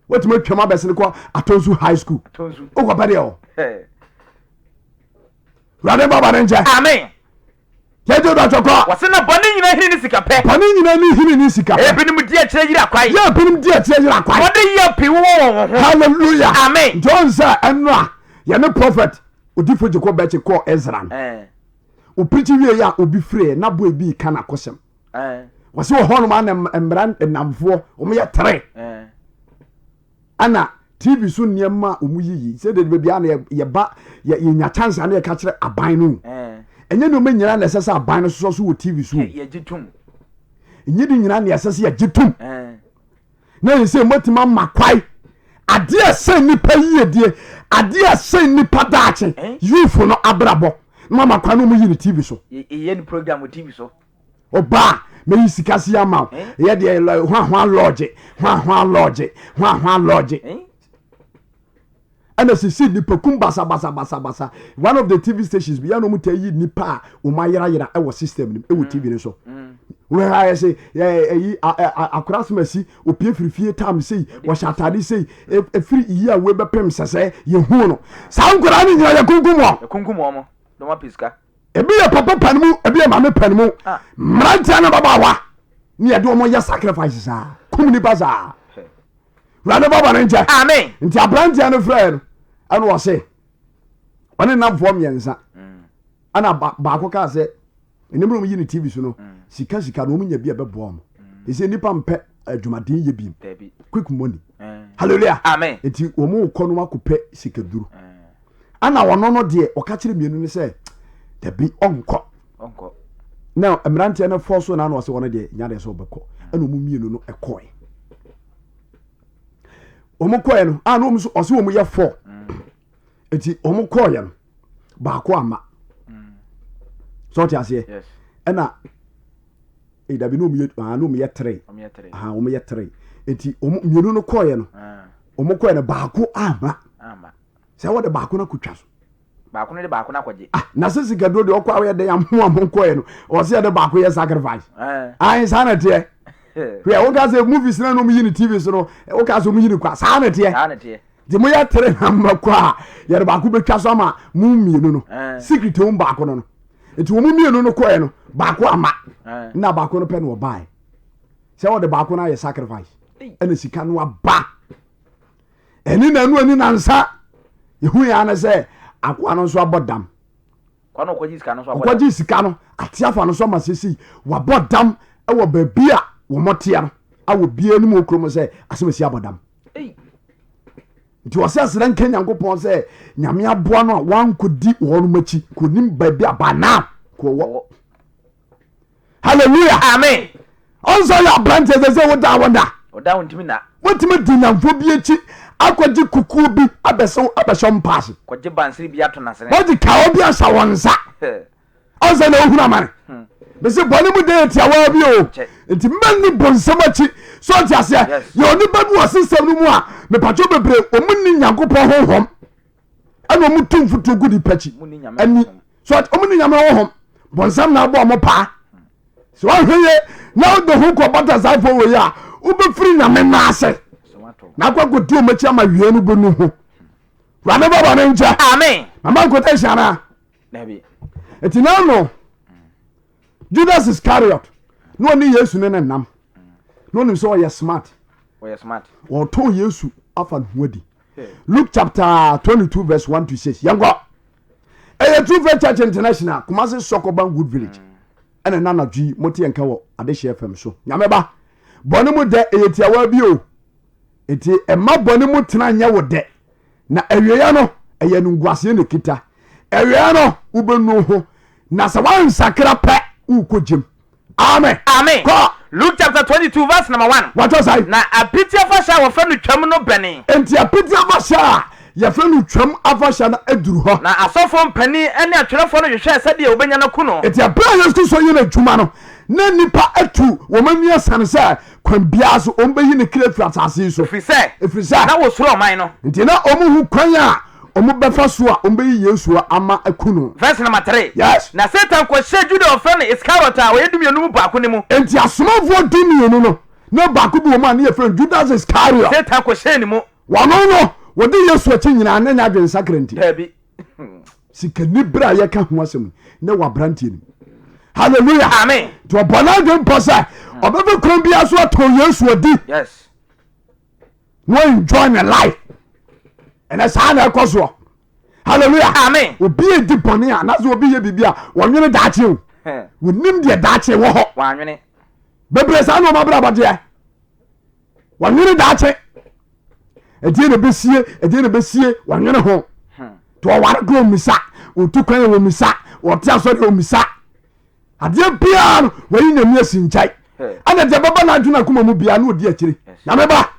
Wotumi atwam abɛsene kɔ Atonsu high school. Atonsu. Wokɔ pɛ deɛ o. Wurade baba ne nkyɛn. Amen. Yɛgye dɔtɔ kɔ. Wɔse na bɔne nyinaa hini ne sika pɛ. Bɔne nyinaa ne hini ne sika pɛ. Ebinom di akyire yera kwan. Yɛ ebinom di akyire yera kwan. Wɔde yea pii wowɔ wɔn ho. Hallelujah. Amen. Nti ɔn sɛ ɛno a yɛne prophet odifo Jacob Bɛkye kɔɔ Ezra no. Ɔpirikyi wieeɛ a obi frɛɛ na boy bi reka n'akosɛm. Wɔsi wɔ hɔnom a na mmara nnamfoɔ wɔn yɛ tere. Ɛna TV so nneɛma a wɔn yiyi sɛ de baabi a na yɛba yɛnya chance a na yɛka kyerɛ aban no. Ɛnyɛ nneɛma nyinaa na ɛsɛ sɛ aban no sosɔ so wɔ TV so. Yɛgye tom. Ɛnyɛ de nyinaa na ɛsɛ sɛ yɛgye tom. Na yɛ sɛ motumi ama kwae adeɛ a ɛsɛ nnipa yiedie adeɛ a ɛsɛ nnipa daakye eh? youth no abrabɔ na mama kwan no ɔmo yi ne tv so yɛyɛ ne program wɔ tv so ɔbaa mɛyi sika si ama wo eh? yɛ deɛ hwahwa lɔɔgye hwahwa lɔɔgye hwahwa lɔɔgye eh? Ɛna sisi nipakum basabasabasabasa one of the tv stations bi yɛn na wɔn ta yi nipa a wɔn ayerayera ɛwɔ system nim ɛwɔ tv no so wɔn ayɛ sɛ ɛɛ ɛyi akora asɛm asi opie firi fie tam sei wɔhyɛ ataade sei efiri yi a wɔbɛpem sɛsɛ yɛ hu no saa nkwadaa no nyinaa yɛ kunkum wɔn. Yɛ kunkum wɔn na wɔn apɛ sika. Ebi yɛ papa pɛn mu ebi yɛ maame pɛn mu mmeranteɛ ne babaawa ne yɛde wɔn yɛ sacrifice saa kum nipa saa. Wurade bɔ bɔne nkyɛ. Amen. Nti aberanteɛ no frɛɛ no ɛna ɔse ɔne nnamfoɔ mmiɛnsa mm. ɛna baako kaa sɛ ɛnim na ɔmyi ne tv so no mm. sika sika no ɔmnya bi a ɛbɛboa ɔmo mm. ɛsɛ nnipa mpɛ adwumaden yɛ bi quick money eh. hallelujah amen nti wɔn kɔ no akɔpɛ sikaduro eh. ɛna ɔno no deɛ ɔka kyerɛ mmienu no sɛ dabi ɔnkɔ na mmeranteɛ no fɔ so na ɔsɛ wɔn deɛ nya deɛ sɛ ɔbɛkɔ ɛna wɔn mmienu no ɛkɔɛ wɔn kɔɛ no a na wɔn nso ɔsɛ wɔn yɛ fɔ eti wɔn kɔɔyɛ no baako ama sɛ ɔte aseɛ ɛna edabi na wɔn yɛ ah na wɔn yɛ tere ah wɔn yɛ tere eti wɔn mmienu no kɔɔyɛ no wɔn kɔɔyɛ no baako ama sɛ wɔde baako no akotwa so. Baako no de baako no akɔgye. Ah, na sɛ sikaduro deɛ ɔkɔ a woyɛ dɛn amo a monkɔɛ no ɔsɛ yɛde baako yɛ sacrifice ae saa na teɛ hwɛ woka sɛ movies no na ɔmyi ne tv so no woka sɛ ɔmyi ne kwa saa na teɛ nti moyɛ tere na mmɛkɔ a yɛde baako bɛtwa so ama mo mmienu no secret wɔm baako no no nti wɔn mmienu no kɔɛ no baako ama na baako no pɛ na ɔbaeɛ sɛ wɔde baako no ayɛ sacrifice ɛna sika no aba Ɛne nanu ani nansa yɛhu yɛ ano sɛ akoa no nso abɔ dam. Ɔkɔgye sika no ate afa no so ama sisi wabɔ dam wɔ baabi a wɔn teɛ no a obiara anim wɔ kurom sɛ asɛm asi abɔ dam. Nti ɔsɛ aseda nka Nyankopɔn sɛ Nyame aboa no a wankɔdi wɔn akyi kɔnim baabi a by now kɔwɔ. Hallelujah. Amen. Ɔnsɛ ɔyɛ aberanteɛ sɛ sɛ woda wo da. Ɔda wo ntumi na. Wotumi di namfo bi akyi akɔgye kukuo bi abɛsɛ abɛhyɛ mpaase. Kɔgye bansere bi ato n'asene. Wɔgye kawa bi ahyɛ wɔn nsa. Ɔnsɛ na ohunu amane. Hmm. Mese bɔne mu dɛn tiawaa bi o. Nti mɛnni bonsam akyi. So ɔte aseɛ. Yɛ onipa bi wɔ system no mu a mepatwo bebree wɔn nni Nyankopɔn honhom. Ɛna wɔn tu mfuturo gu nipa akyi. Ɛni so wɔn ni Nyame honhom. Bonsam na abɔ wɔn paa. Sɛ woahwɛ yie na wode ho kɔ bata saa afɔ wei a wobɛfiri nyame no ase na akɔ akɔdi wɔn akyi ama wie no bɛnu ho wurade bɔbɔ ne nkyɛ amen mama quotation anaa ɛti na no Judas Iscariot na ɔne Yesu ne ne nam na ɔnim sɛ ɔyɛ smart. Ɔyɛ smart. Wɔtɔn Yesu afa ne ho adi. Luke chapter 22 verse 1 to 6. Yɛnkɔ. Ɛyɛ True Faith Church International, Kumasi Sɔkɔban Wood Village. Ɛna na anadwo yi mote yɛn nka wɔ Adehyeɛ FM so. Nyame ba, bɔne mu dɛ ɛyɛ tiawa bi o. Enti ɛma bɔne mu tena nyɛ wo dɛ. Na awieɛ no, ɛyɛ animguaseɛ na ɛkita. Awieɛ no, wobɛnu ho. Na sɛ woansakra pɛ, worekɔ gyem. Amen. Amen. Kɔ. Luke chapter 22 verse number 1. Wɔatwerɛ sɛn? Na apiti afahyɛ a wɔfrɛ no Twam no bɛnee. Enti apiti afahyɛ a yɛfrɛ no Twam afahyɛ no aduru hɔ. Na asɔfoɔ mpanin ne atwerɛfoɔ no hwehwɛɛ sɛdeɛ wɔbɛnya no aku no. Enti ɛberɛ a Yesu Kristo reyɛ n'adwuma no, na nnipa atu wɔn ani asiane sɛ kwan biara so wɔbɛyi ne kra afiri asase yi so. Ɛfiri sɛ, Ɛfiri sɛ, na wɔsuro ɔman no. Nti na wɔhu kwan a wɔbɛfa so a wɔbɛyi Yesu ama aku no. Verse number 3. Yes. Na Satan kɔhyɛɛ Juda a wɔfrɛ no Iskariot a ɔyɛ dumienu mu baako no mu. Enti asomafoɔ dumienu no, na baako bi wɔ mu a ne yɛfrɛ no Judas Iskariot. Satan kɔhyɛɛ ne mu. Wɔno no, wɔde Yesu akyi nyinaa na ɛnyɛ adwensakra nti. Daabi. Sikani berɛ a yɛka ho asɛm yi, na wɔ aberanteɛ no mu. Hallelujah. Amen. Nti ɔbɔ n'adwene pɔ sɛ ɔbɛfa kwan biara so atɔn Yesu adi. Yes. Na enjoy ne life. Ɛnɛ saa na ɛkɔ soɔ. Hallelujah. Amen. Obi edi bɔne a anaasɛ obi yɛ biribi a wɔnwene daakye o. Wɔnim deɛ daakye wɔ hɔ. Wɔanwene. Bebree saa na wɔn abrabɔ deɛ. Wɔnwene daakye. Ɛdeɛ na ɛbɛsie, ɛdeɛ na ɛbɛsie, wɔnwene ho. Nti ɔware kora ɔmmisa, ɔtu kwan a ɔmmisa, ɔte asɔre a ɔmmisa. Adeɛ biara no wɔyi nyame asi nkyɛe. Ɛna deɛ bɛba n'adwene akoma mu biara na ɔdi akyire. Nyame ba,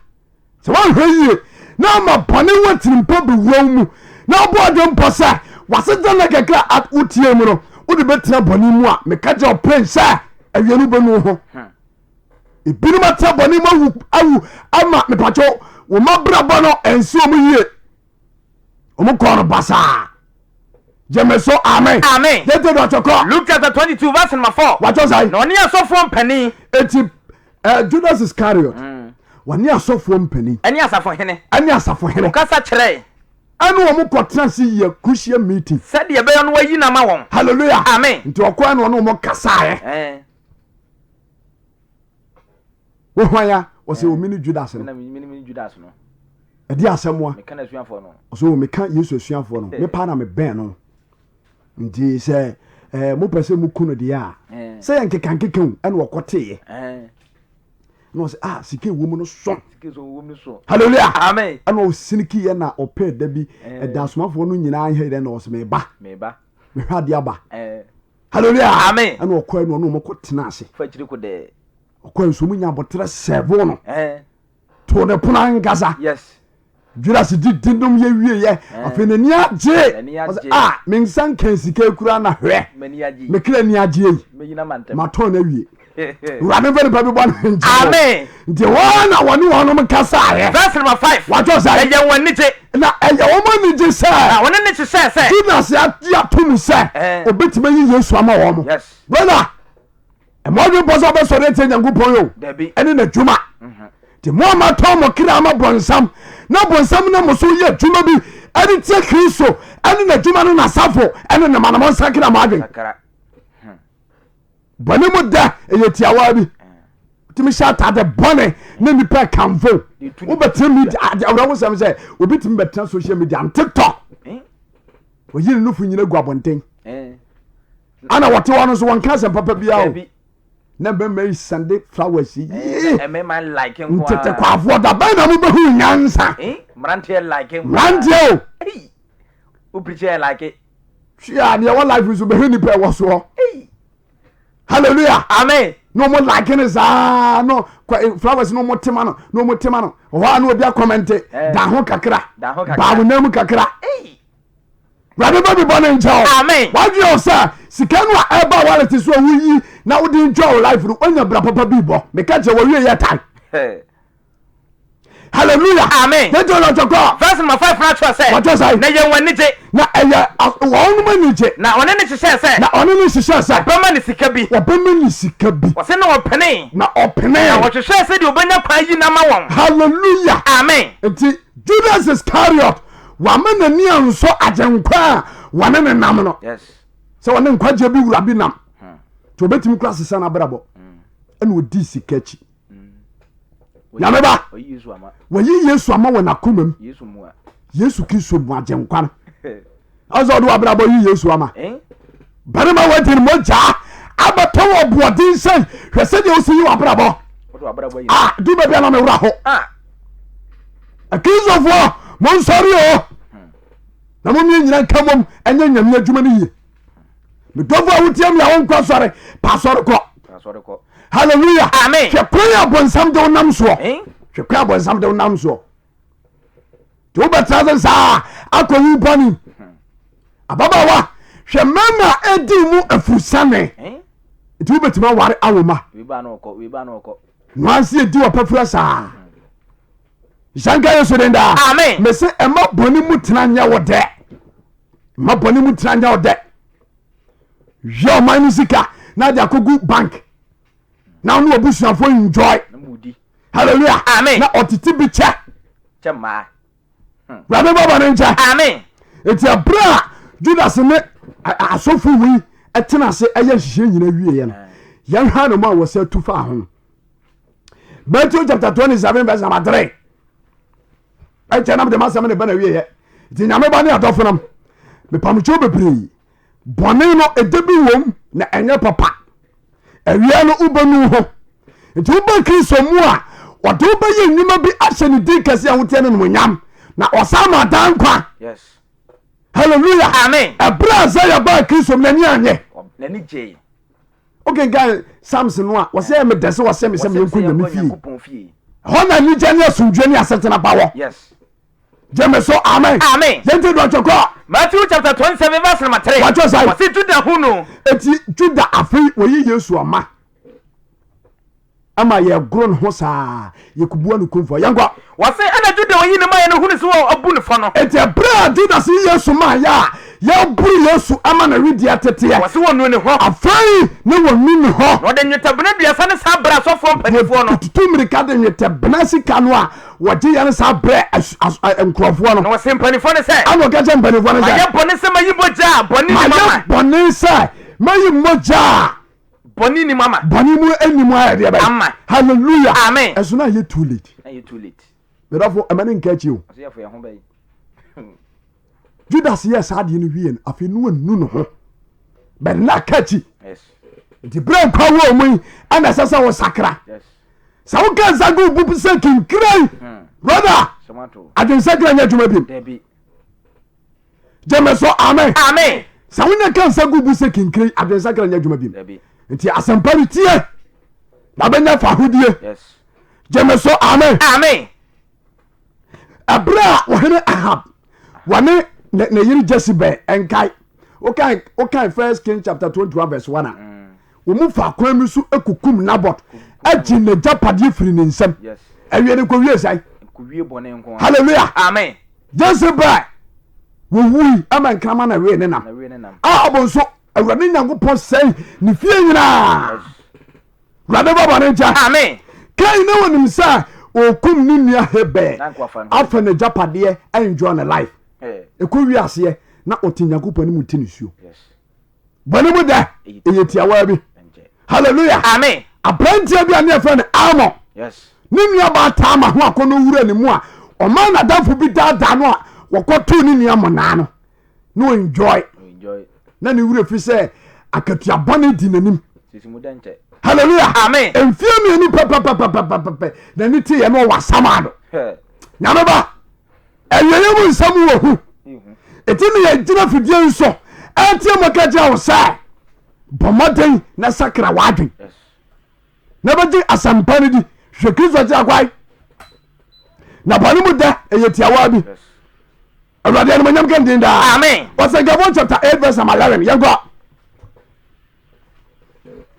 sɛ woanhwɛ yie na ama bɔne ho atirimpɔ bɛwura wo mu na wobɔ adwene mpɔ sɛ w'asetena nna kakra a wotie mu no wode bɛtena bɔne mu a, meka kyerɛ wo pen sɛ awie no wobɛnu wo ho. Ebinom atena bɔne mu awu awu ama mepakyɛw wɔn abrabɔ no ɛnsi wɔn yie. Wɔn kɔɔ no basaa. Gyeme so amen. Amen. Yɛntie deɛ ɔtɔ kɔ. Luke chapter 22 verse number 4. Watɔ sɛn? Na ɔne asɔfoɔ mpanin. Eti eh, Judas Iscariot. Mm. Wɔne asɔfoɔ mpanin. Ɛne asafohene. Ɛne asafohene. Ɔkasa kyerɛe. Ɛne wɔn kɔtena ase yɛ crucial meeting. Sɛdeɛ ɛbɛyɛ no wayi no ama wɔn. Hallelujah. Amen. Nti ɔkɔɛ na ɔne wɔn kasaeɛ. Eh. Wo hwan a? Ɔsɛ omi ne Judas no. Ɛde asɛm a. Ɔsɛ o meka Yesu asuafoɔ no. Me paa na mebɛn no. Nti sɛ eh, mopɛ sɛ moku no deɛ a, sɛ yɛ nkeka nkeka o, ɛna ɔkɔteeɛ. Na ɔsɛ ah sika ɛwɔ mu no so. Hallelujah. Amen. Ɛna ɔsinikiiɛ na ɔpɛɛ da bi ɛda asomafoɔ no nyinaa nhɛ dɛ na ɔsɛ meba. Mehwɛ adeɛ aba. Hallelujah. Amen. Ɛna ɔkɔɛ no ɔne wɔn kɔ tena ase. Fa akyiri kɔ dɛɛ. Ɔkɔɛ nso wɔn nya abɔterɛ sɛɛvo no. To ne pono ankasa. Yes. Judas didi nom yɛ wie yɛ. Afei n'ani agye. Ɔsɛ a me nsa nka sika ekura na hwɛ. Me kra ani agye yi. Matɔn no awie. Wurade nfa nipa bi bɔ ne nkyɛn. Amen. Nti wɔn na wɔne wɔnom kasaeɛ. Verse number 5. Watɔ sɛ. Ɛyɛ wɔn anigye. Na ɛyɛ wɔn anigye sɛ. Na wɔne ne hyehyɛɛ sɛ. Judas agye ato mu sɛ. Obetumi ayi Yesu ama wɔn. Yes. Brother, ɛmɔ adwene pɔ sɛ ɔbɛsɔre atia Nyankopɔn yɛ o. Dabi. Ɛne n'adwuma. Nti mo a matɔn mo kra ama bɔnsam na bɔnsam nam mo so yɛ adwuma bi ɛde tia Kristo ɛne n'adwuma ne n'asafo ɛne ne ma no mo nsakra mo adwene. Sakra. Bɔne mu dɛ ɛyɛ tiawa bi. Wotumi hyɛ atade bɔne na nipa kamfo. Wobɛtena media ade awerɛhosɛm sɛ obi tumi bɛtena social media no TikTok. Wɔyi ne nufu nyina gu abɔnten. Ana wɔte hɔ no nso wɔnka asɛm papa biara o. Na mmarima yi sɛnde flowers yi. Ntetekwafoɔ da bɛn na mobɛhu nyansa. Mmeranteɛ o. Hwɛ a deɛ ɛwɔ life nso bɛhwɛ nipa ɛwɔ soɔ. Hallelujah. Amen. Na wɔn like ne saa no flowers na wɔn tema no na wɔn tema no ɔhɔ a na obi akɔmɛnte eh. da ho kakra baawo nan mu kakra. Wurade bɛ mi bɔ ne nkyɛn o. Amen. Wadwi o sɛ sika no a ɛba wallet so a woyi na wode enjoy wo life no onya bra papa bi bɔ. Meka kyerɛ wɔwie yɛ tan. Hallelujah. Amen. Yɛn jɔ lɔtɔ kɔ. Verse number 5 na kyerɛ sɛ. Wɔtɔ sɛ. Na yɛn wɔn anigye. Na ɛyɛ wɔn anigye. Na ɔne ne hyehyɛɛ sɛ. Na ɔne ne hyehyɛɛ sɛ. Ɔbɛma ne sika bi. Ɔbɛma ne sika bi. Wɔsɛ na ɔpenee. Na ɔpenee. Na ɔhwehwɛɛ sɛ deɛ ɔbɛnya kwan ayi no ama wɔn. Hallelujah. Amen. Nti Judas Iscariot wama n'ani ansɔ agyenkwa a wɔne ne nam no. Yes. Sɛ wɔne nkwagyeɛ bi wura bi nam. Nti ɔbɛtumi kura sesa n'abrabɔ. Ɛna ɔdii sika akyi. Nyame ba, wayi Yesu ama wɔ n'akoma mu. Yesu Kristo mu agyenkwa no. Ɔsɛ ɔde wabrabɔ yi Yesu ama. Barima wadi no mogyaa abɛtɔ wɔ boɔden sɛn hwɛ sɛdeɛ wosi yi wabrabɔ. Ah, du baabi a na mewura ho. Akristofoɔ monsɔre o. Na mommie nyina nka mmom ɛnyɛ nyame adwuma no yie. Medɔfo a wotie me a wonkɔ asɔre pa asɔre kɔ. Hallelujah. Amen. Hwɛ kwan a bɔnsam de wonam soɔ. Hwɛ kwan a bɔnsam de wonam soɔ. Nti wobɛtena se saa akɔ wu bɔne. Ababaawa hwɛ mmarima a ɛdi mu afurusane. Nti wobɛtumi aware awo ma. Noansi ɛdi wɔ pafura saa. Nhyɛ Yesu den daa. Amen. Mese ɛma bɔne mu tena nyɛ wo dɛ. Ɛma bɔne mu tena nyɛ wo dɛ. Hwɛ ɔman no sika na de akɔgu bank na ɔne abusuafoɔ enjoy. Hallelujah. Amen. Na ɔtete bi kyɛ. Kyɛ mmaa. Wurade bɔ bɔne nkyɛ. Amen. Eti ɛberɛ a Judas ne asɔfo wei ɛtena ase ɛyɛ nhyehyɛ nyina wieɛ no yɛnhwɛ no mu a wɔsɛ tu fa ho. Matthew chapter 27 verse number 3. Ɛnkyɛ nam de m'asɛm ne ba na wieɛ. Nti nyame ba ne adɔfo nom mepamkyɛw bebree bɔne no ɛda bi wom na ɛnyɛ papa awia no wobɛnu ho nti woba kristo mu a ɔde wobɛyɛ nnwuma bi ahyɛ ne din kɛse a woteɛ no nomonyam na ɔsan ma daa nkwa Yes. hallelujah Amen. ɛberɛ a Isaiah baa kristo mu n'ani anyɛ N'ani gyee. wokenkan Psalms no a wɔsɛ ɛyɛ me dɛ sɛ wɔsɛ me sɛ Wɔsɛ meɛnkɔ sɛ nyame yɛnkɔ fie Nyankopɔn fie. ɛhɔ na anigye ne asomdwoe ne asetena pa wɔ Yes. gyeme so amen Amen. yɛnti dɔtwe kɔ Matthew chapter 27 verse number 3. Wɔatwerɛ sɛn? Wɔse Juda hu no. Eti Juda afei wɔyi Yesu ama ama yɛgoro ne ho saa yɛkubua no kumfɔ yɛnkɔ Wɔse ɛna Juda oyi ne mayɛ no hunu sɛ wɔabu no fɔ no. Enti ɛberɛ a Judas yi Yesu maayɛ a yɛboro Yesu ama no wedeɛ teteɛ. Wɔse wɔnuu ne hɔ. Afei na wɔnu ne hɔ. Na ɔde nnwetɛbena aduasa ne saa brɛɛ asɔfoɔ mpanimfoɔ no. Wɔtutu mmirika de nnwetɛbena sika no a wɔgye yɛ no saa brɛɛ nkurɔfoɔ no. Na ɔsee mpanimfoɔ no sɛ. Ɛna ɔka kyerɛɛ mpanimfoɔ no sɛ. Mayɛ bɔne sɛ mayi mogya a bɔne nnim ama. Mayɛ bɔne sɛ mayi mogya a. Bɔne nnim ama. Bɔne mu nnim ayɛ deɛ bɛyɛ. Ama. Hallelujah. Amen. Ɛso na ayɛ too late. Ayɛ too late. Medɔfo, ɛma ne nka akyi o. Ɔsɛ yɛfo yɛn ho bɛyi. Judas yɛɛ saa adeɛ no wie no, afei no anu ne ho. But na aka akyi. Yes. Nti berɛ nkwa wɔ mu yi, ɛna ɛsɛ sɛ wosakra. Yes. Sɛ woka nsa gu wo bo sɛ kinkiran, brother, adwensakra nyɛ adwuma biom. Dabi. Gyeme so amen. Amen. Sɛ wonya ka nsa gu bu sɛ kinkiri adwensakra nyɛ adwuma biom. Dabi. Nti asɛmpa no tie na bɛnya fahodie. Yes. Gyeme so amen. Amen. Ɛberɛ a ɔhene Ahab wɔne ne ne yere Jezebel nkae wokan wokan First King chapter 21 verse 1 a wɔn mu fa kwan bi so kukum Nabot agye n'agyapadeɛ firi ne nsam. Yes. Awie no kɔwie sɛn? Kɔwie bɔne nko ara. Hallelujah. Amen. Jezebel wɔwui ama nkrama na wee ne nam. Na wee ne nam. Ahab nso Awurade Nyankopɔn sɛe ne fie nyinaa. Yes. Awurade bɔ bɔne nkyɛ. Amen. Kain na wɔnim sɛ ɔkum ne nua Habel Na nka wafa ne ho afa n'agyapadeɛ enjoy ne life. Eh. Ɛkɔ wie aseɛ na ɔte Nyankopɔn anim te nisuo. Yes. Bɔne mu dɛ ɛyɛ tiawaa bi. Ɛnkyɛ. Hallelujah. Amen. Aberanteɛ bi a ne yɛfrɛ no Amon Yes. ne nua baa Tama ho akɔnnɔ wura ne mu a ɔmaa n'adamfo bi daadaa no a wɔkɔtoo ne nua mmonnaa no na ɔenjoy Enjoy. na ne werɛ fi sɛ akatua bɔne di n'anim. Sisi mu dɛ nkyɛ. Hallelujah. Amen. Mfie mmienu pɛpɛpɛpɛpɛpɛ n'ani te yɛ no ɔwɔ asamado. Hɛ. Nyame ba awieɛ mu nsɛm wɔ hu. Ihu. Ɛti ne yɛgyina fidie yi so ɛteɛ mu ka kyerɛ wo sɛ bɔ mmɔden na sakra w'adwen Yes. na bɛgye asɛmpa no di hwɛ Kristo akyira kwae na bɔne mu dɛ ɛyɛ tiawa bi. Yes. Awurade animonyam ka ne din daa. Amen. Ɔsɛnkafo chapter 8 verse number 11 yɛnkɔ.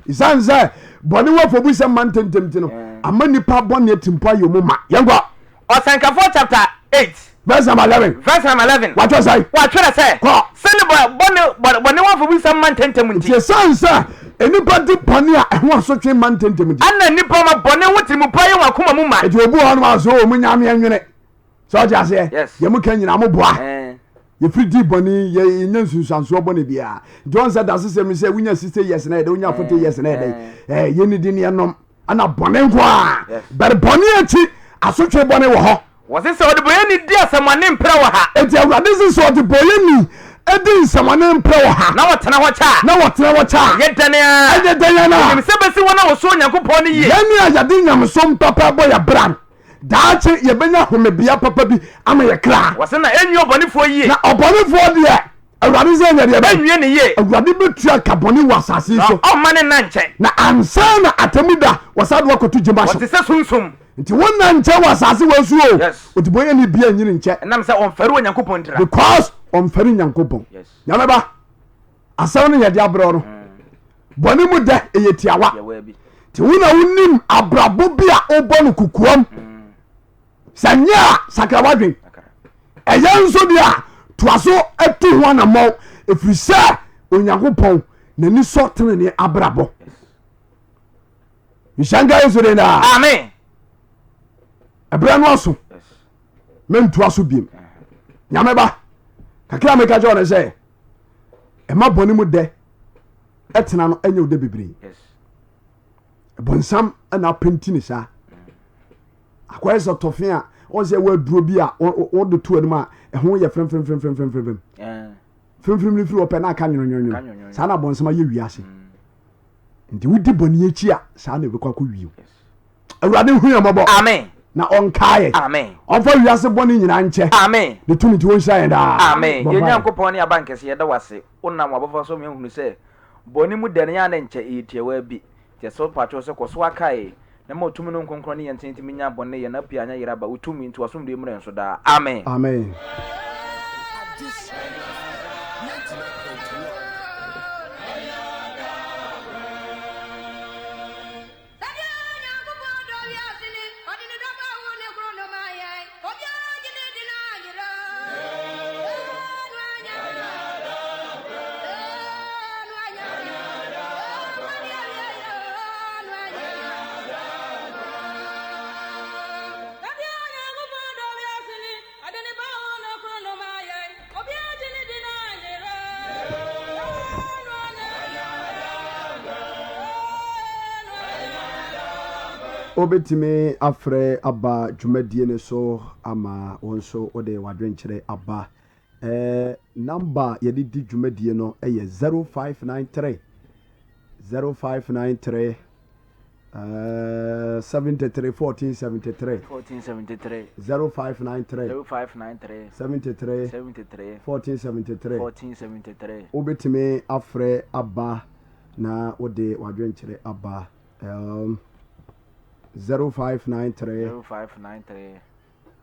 Ɛsiane sɛ bɔne wɔ afɔbu sɛ mma ntɛmntɛm nti no ama nnipa bɔne atirimpɔ ayɛ ɔmu ma. Yɛnkɔ. Ɔsɛnkafoɔ chapter 8 verse number 11. Verse number 11. Watwerɛ sɛ. Watwerɛ sɛ. Kɔ. Sɛ ne bɔne bɔne wɔ afɔbu sɛ mma ntɛmntɛm nti. Nti ɛsiane sɛ nnipa di bɔne a ɛho asotwe mma ntɛmntɛm nti. Ɛna nnipa ma bɔne ho tirimupɔ ayɛ wɔn akoma mu ma. Nti obu hɔ nom a sɛ ɔmu nyameɛ nwene. Sɛ ɔte aseɛ. Yes. Yɛn mu ka nyinaa mo boa. Eh. Yɛfiri di bɔne yɛnya nsunsuansoɔ bɔne biara. Nti wɔn sɛ dasesɛm sɛ wonya 60 years na yɛdɛ wonya 40 years na yɛdɛ. Eh, yɛnidi ne yɛnom. Ɛna bɔne nko a. Bɛre bɔne akyi asotwe bɔne wɔ hɔ. Wɔse sɛ ɔdebɔyɛni di asɛmmɔne mprɛ wɔ ha. Enti Awurade se sɛ ɔdebɔyɛni di nsɛmmɔne mprɛ wɔ ha. Na ɔtena hɔ kyɛ a. Na ɔtena hɔ kyɛ a. Ɛnyɛ dɛn ara. Ɛnyɛ dɛn ara. Menim sɛ ɛbɛsi wɔn a wɔsuro Onyankopɔn no yie. Yɛn a yɛde nyamesom papa bɔ yɛn bra no, daakye yɛbɛnya homebea papa bi ama yɛn kra. Wɔse na ɛnwie ɔbɔnefoɔ yie. Na ɔbɔnefoɔ deɛ, Awurade sɛ ɛnyɛ deɛ bɛn? Ɛnwie ne yie. Awurade bɛtua ka bɔne wɔ asase yi so. Na ɔmma ne nna nkyɛ. Na ansa na atemmu da, wɔsan de wo akɔto gyama so. Wɔte sɛ sunsum. Nti wo nna nkyɛ wɔ asase wei so o. Yes. Odibɔnyɛni bia nyini nkyɛ. Ɛnam sɛ ɔmfɛre Onyankopɔn ntira. Because ɔmfɛre Nyankopɔn. Yes. Nyame ba, asɛm no yɛde abrɛ no. Bɔne mu dɛ ɛyɛ tiawa. Tiawa bi. Nti wo na wonim abrabɔ bi a wobɔ no kokoam. Sɛ nyɛ a sakra w'adwen. Ɛyɛ nso deɛ a toa so tu ho anammɔn ɛfiri sɛ Onyankopɔn n'ani sɔ tenenee abrabɔ. Nhyira nka Yesu din daa. Amen. Ɛberɛ no aso mentoa so biem. Nyame ba kakra meka kyerɛ no sɛ ɛma bɔne mu dɛ ɛtena no ɛnyɛ wo dɛ bebree. Bonsam na apɛnti ne saa. Akɔyɛ sɛ tɔfe a wɔn sɛ ɛwɔ aduro bi a wɔde to anim a ɛho yɛ fremfremfremfremfrem. Fremfrem no firi hɔ pɛ na aka nwononwono. Saa na bonsam ayɛ wiase. Nti wodi bɔne akyi a saa na ɛbɛkɔ akɔ wie. Awurade hu yɛn mmɔbɔ. Amen. Na ɔnkae yɛn. Amen. Ɔmfa wiase bɔne nyinaa nkyɛ. Amen. Ne tumi nti wɔnhyira yɛn daa. Amen. Yɛn Nyankopɔn ne Abankɛse yɛda wo ase. Wonam w'abɔfra so ma yɛahunu sɛ bɔne mu dɛ no yɛ a na nkyɛ ɛyɛ tiawaa bi. Nti yɛsrɛ wo pakyɛw sɛ kɔ so ara kae na ma wo tumi no nkronkron ne yɛn ntena ntumi nya bɔne yɛn apue anyɛ yera ba wo tumi nti w'asomdwoe mmra yɛn so daa. Amen. Amen. Sɛdeɛ Onyankopɔn dɔ wiase ni, ɔde ne dɔba a ɔwoo no koro no maa yɛn, obiara gye no di no anyera. Sɛdeɛ Onyankopɔn dɔ wiase ni, ɔde ne ba a ɔwoo no koro no maa yɛn, obiara gye no di no anyera. Wobɛtumi afrɛ aba dwumadie no so ama wo nso wode w'adwenkyerɛ aba. Eh, number a yɛde di dwumadie no yɛ 0593 0593 eh, 73 1473 1473 0593 0593 73 73 1473 1473 Wobɛtumi afrɛ aba na wode w'adwenkyerɛ aba. Um, 0593 0593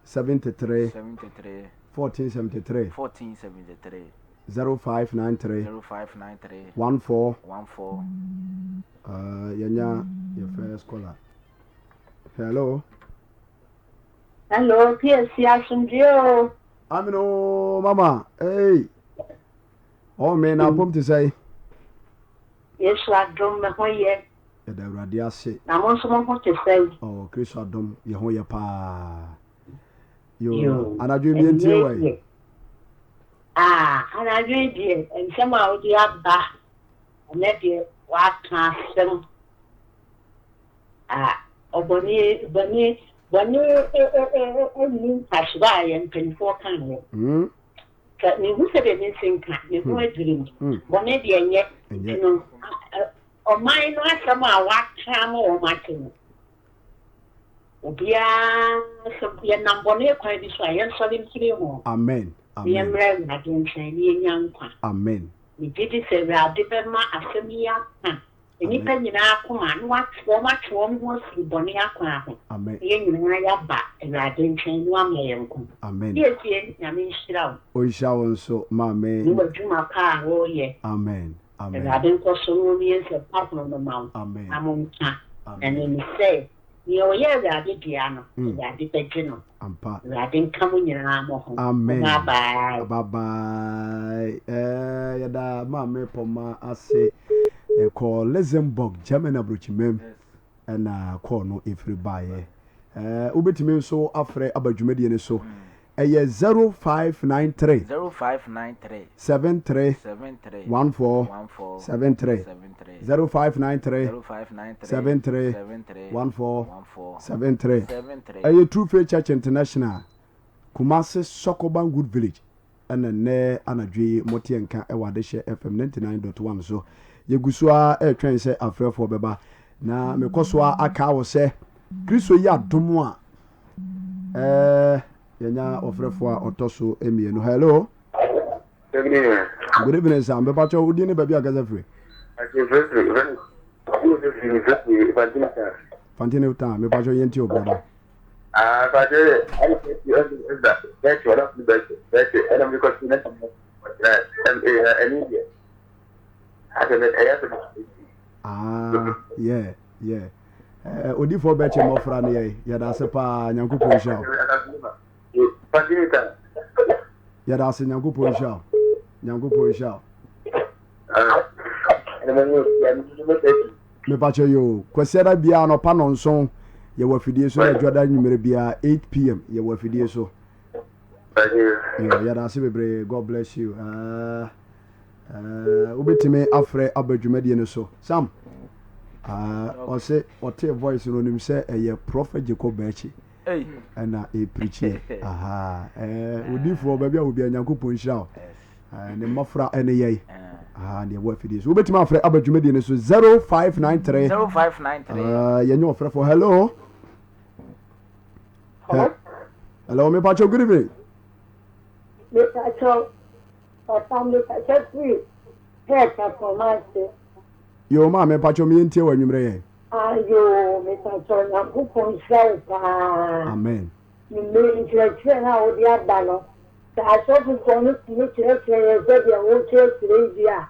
73 73 1473 1473 0593 0593 14 14 yɛnya yɛ first caller. Hello. Hello, PSC asomdwoe o. Amino mama. Hey. Oh me na apom te sɛe. Yesu adom me ho yɛ. Yɛda Awurade ase. Na mo nso mo ho te sɛn? Oh, Kristo adom yɛ ho yɛ paa. Yo, anadwo yi ntie wɔ yi. Ah, anadwo yi deɛ nsɛm a wode aba ɛnɛ deɛ waka asɛm. Ah, ɔbɔne bɔne bɔne ɛnni nkasoɔ a yɛn mpanimfoɔ ka ho. Mm. Sɛ mehu sɛdeɛ mensi nka, me ho adwiri me. Bɔne deɛ ɛnyɛ. Nti no, ɔman no asɛm a wɔaka ama wɔn ate no, obiara sɛ yɛnam bɔne kwan bi so a, yɛnsɔre mfiri ho. Amen. Na yɛmmra Awurade nkyɛn na yɛnya nkwa. Amen. Megye di sɛ Awurade bɛma asɛm yi aka nnipa nyinaa akoma na wɔatwe wɔn ho afiri bɔne akwan ho, na yɛn nyinaa yɛaba Awurade nkyɛn na wama yɛn nkwa. Amen. Siesie, Nyame nhyira wo. Ɔnhyira wo nso maame. Ne w'adwuma pa a woreyɛ. Amen. Amen. Awurade nkɔ so na ɔmmue nsɛm pa pono no ma wo. Amen. Na monka. Amen. Na nim sɛ, nea ɔyɛ Awurade dea no, Awurade bɛgye no. Ampa. Awurade nka mo nyinaa mo ho. Amen. Bye bye. Bye bye. Eh, yɛda maame pɔma ase ɛkɔ Luxembourg, Germany aburokyimam ɛna kɔɔ no ɛfiri baeɛ. Eh, wobɛtumi nso afrɛ aba dwumadie no so. Ɛyɛ 0593. 0593. 73. 73. 14. 14. 73. 73. 0593. 0593. 73. 73. 14. 14. 73. 73. Ɛyɛ True Faith Church International, Kumasi Sokoban Good Village ɛna nnɛ anadwo yi moteɛ nka ɛwɔ Adehyɛ FM 99.1 so. Yɛgu so ara ɛretwɛn sɛ afrɛfoɔ bɛba. Na mekɔ so ara aka wo sɛ Kristo yi adom a ɛɛ yɛnya ɔfrɛfoɔ a ɔtɔ so mmienu. Hello. Good evening. Good evening sir. Mepatwa wo din ne baabi a kasa firi. Fantini town. Mepatwa yɛn ti o brother. Ah, Fantini. Ɛna ɛna bɛkye ɔdɔ bɛkye bɛkye ɛna mi kɔ si ne ɛna ɛni deɛ. Asɛ ɛyɛ sɛ. Ah, yeah, yeah. Eh, odifoɔ bɛkye mmɔfra no yɛ yɛda ase paa Nyankopɔn nhyira wo. Yɛda ase Nyankopɔn nhyira wo. Nyankopɔn nhyira wo. Mepakyɛ yoo, Kwasiada biara anɔpa nɔnson yɛwɔ afidie so na adwada nwummerɛ biara 8pm yɛwɔ afidie so. Yo, yɛda ase bebree. God bless you. Uh, uh, wobɛtumi afrɛ aba dwumadie no so. Sam, uh, ɔse ɔtee voice no onim sɛ ɛyɛ Prophet Jacob Bɛkyi ɛna ɛpirikyiɛ. Aha, uh, odifoɔ baabi a obi a Nyankopɔn nhyira wo. Uh, ne mmɔfra ɛne yɛi. Aha, deɛ ɛwɔ afidie so. Wobɛtumi afrɛ aba dwumadie no so 0593. 0593. Uh, yɛnyɛ ɔfrɛfoɔ. Hello. Hello. Hello, me pacho, good evening. Me pacho, papa me pacho free. Hey, performance. Yo, ma me pacho me ntie wa nwumre ye. Ayo, me pacho Nyankopɔn nhyira wo paa. Amen. Me nkyerɛkyerɛ na wode aba no. Sɛ asɔfofoɔ no tumi kyerɛkyerɛ yɛn sɛdeɛ wokyerɛkyerɛ yi bi a,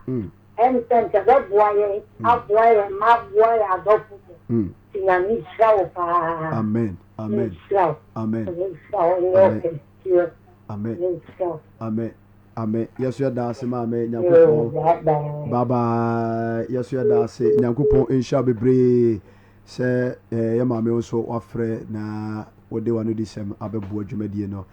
ɛm sɛ nka bɛboa yɛn, aboa yɛn mma, aboa yɛn adɔfo mu. Nti Nyame nhyira wo paa. Amen. Amen. Nhyira wo. Amen. Nhyira wo. Nyɛ ɔkɛseɛ. Amen. Nhyira wo. Amen. Amen. Yɛso yɛda ase maame Nyankopɔn. Bye bye. Yɛso yɛda ase Nyankopɔn nhyira bebree sɛ eh, yɛ maame nso wafrɛ na wode wano di sɛm abɛboa dwumadie no.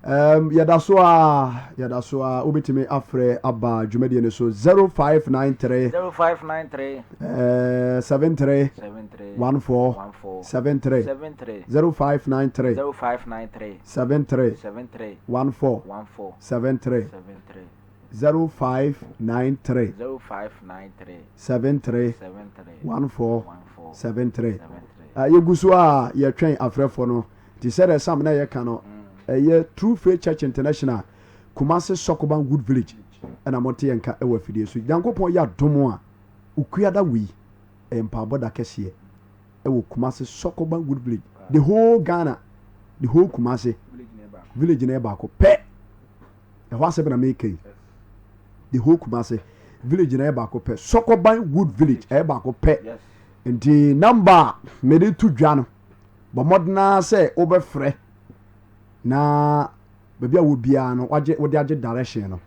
Um, yɛda so a yɛda so a wobɛtumi afrɛ aba dwumadie no so 0593 0593 73 73 14 14 73 73 0593 0593 73 73 14 14 73 73 0593 0593 73 73 14 14 73 73. Uh, yɛgu so a yɛtwɛn afrɛfoɔ no nti sɛdeɛ sam na yɛka no ɛyɛ True Faith Church International Kumasi Sokoban Wood Village ɛna mote yɛn nka ɛwɔ afidie so. Nyankopɔn yɛ adom a Okuada wei ɛyɛ mpaabɔ da kɛseɛ ɛwɔ Kumasi Sokoban Wood Village. The whole Ghana, the whole Kumasi village na yɛ baako pɛ. Ɛhɔ asɛm na meka yi. The whole Kumasi village na yɛ baako pɛ. Sokoban Wood Village ɛyɛ baako pɛ. Nti number a mede to dwa no bɔ mmɔden ara sɛ wobɛfrɛ na baabi a wɔ biara no wagye wode agye direction no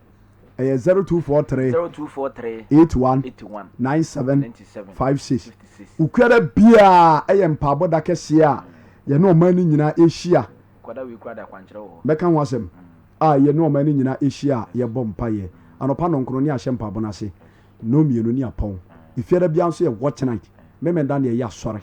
ɛyɛ 0243 0243 81 81 97 97 56 56. Okuada biara ɛyɛ mpaabɔ da kɛseɛ a yɛne ɔman no nyinaa ɛhyia. Kwada wei koraa de akwankyerɛ wɔ hɔ. Mɛka ho asɛm a yɛne ɔman no nyinaa ɛhyia a yɛbɔ mpaeɛ anɔpa nɔnkron ne ahyɛ mpaabɔ no ase nnɔn mmienu ne apɔn. Efiada biara nso yɛ watch night Memenda ne ɛyɛ asɔre.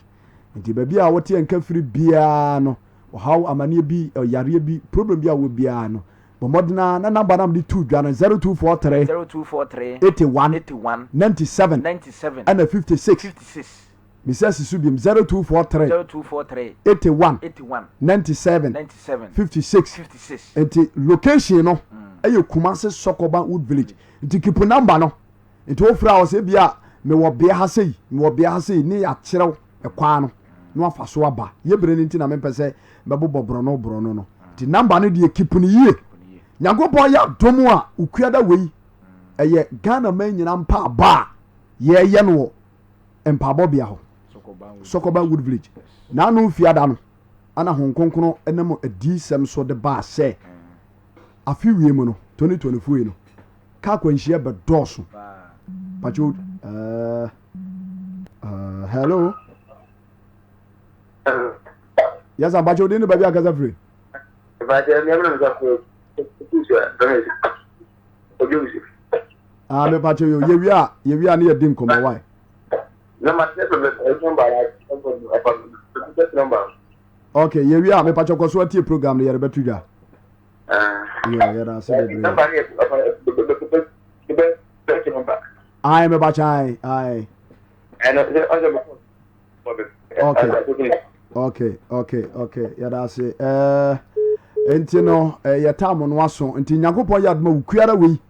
Nti baabi a wote nka firi biara no, ɔhaw, amaneɛ bi, ɔyareɛ bi, problem bi a wɔ biara no, bɔ mmɔden ara na number na mede too dwa no 0243 0243 81 81 97 97 ɛna 56. 56. Mesɛ si so biom 0243 0243 81 81 97 97 56. 56. Nti location no ɛyɛ Kumasi Sokoban Wood Village. Nti keep number no. Nti wofrɛ a ɔsɛ bi a mewɔ bea ha sei, mewɔ bea ha sei ne yɛakyerɛw ɛkwan no na wafa so aba. Yɛ bere no nti na mempɛ sɛ mɛbobɔ borɔno borɔno no. Nti number no deɛ keep no yie. Nyankopɔn yɛ adom a Okuada wei ɛyɛ Ghana man nyinaa mpaabɔ a yɛyɛ no wɔ mpaabɔbea hɔ. Sokoban Wood Village. N'ano fiada no ana Honhom Kronkron nam adiyisɛm so de baa sɛ afe wie mu no 2024 yi no kaa akwanhyia bɛdɔɔso. Pacho, hello. Yes, I'm Pacho. Didn't baby akasa free. Ah, me pakyɛ yo, yɛwie a, yɛwie a ne yɛdi nkɔmmɔ, why? Ok, yɛwie a, me pakyɛ kɔ so atie program no, yɛrebɛto dwa. Yo, yɛda ase bebree. Aye, me pakyɛ, aye, aye. Okay, okay, okay, okay, yɛda ase. Eh, nti no, eh, yɛtaa mo no aso. Nti Nyankopɔn yɛ adoma wukuara wei.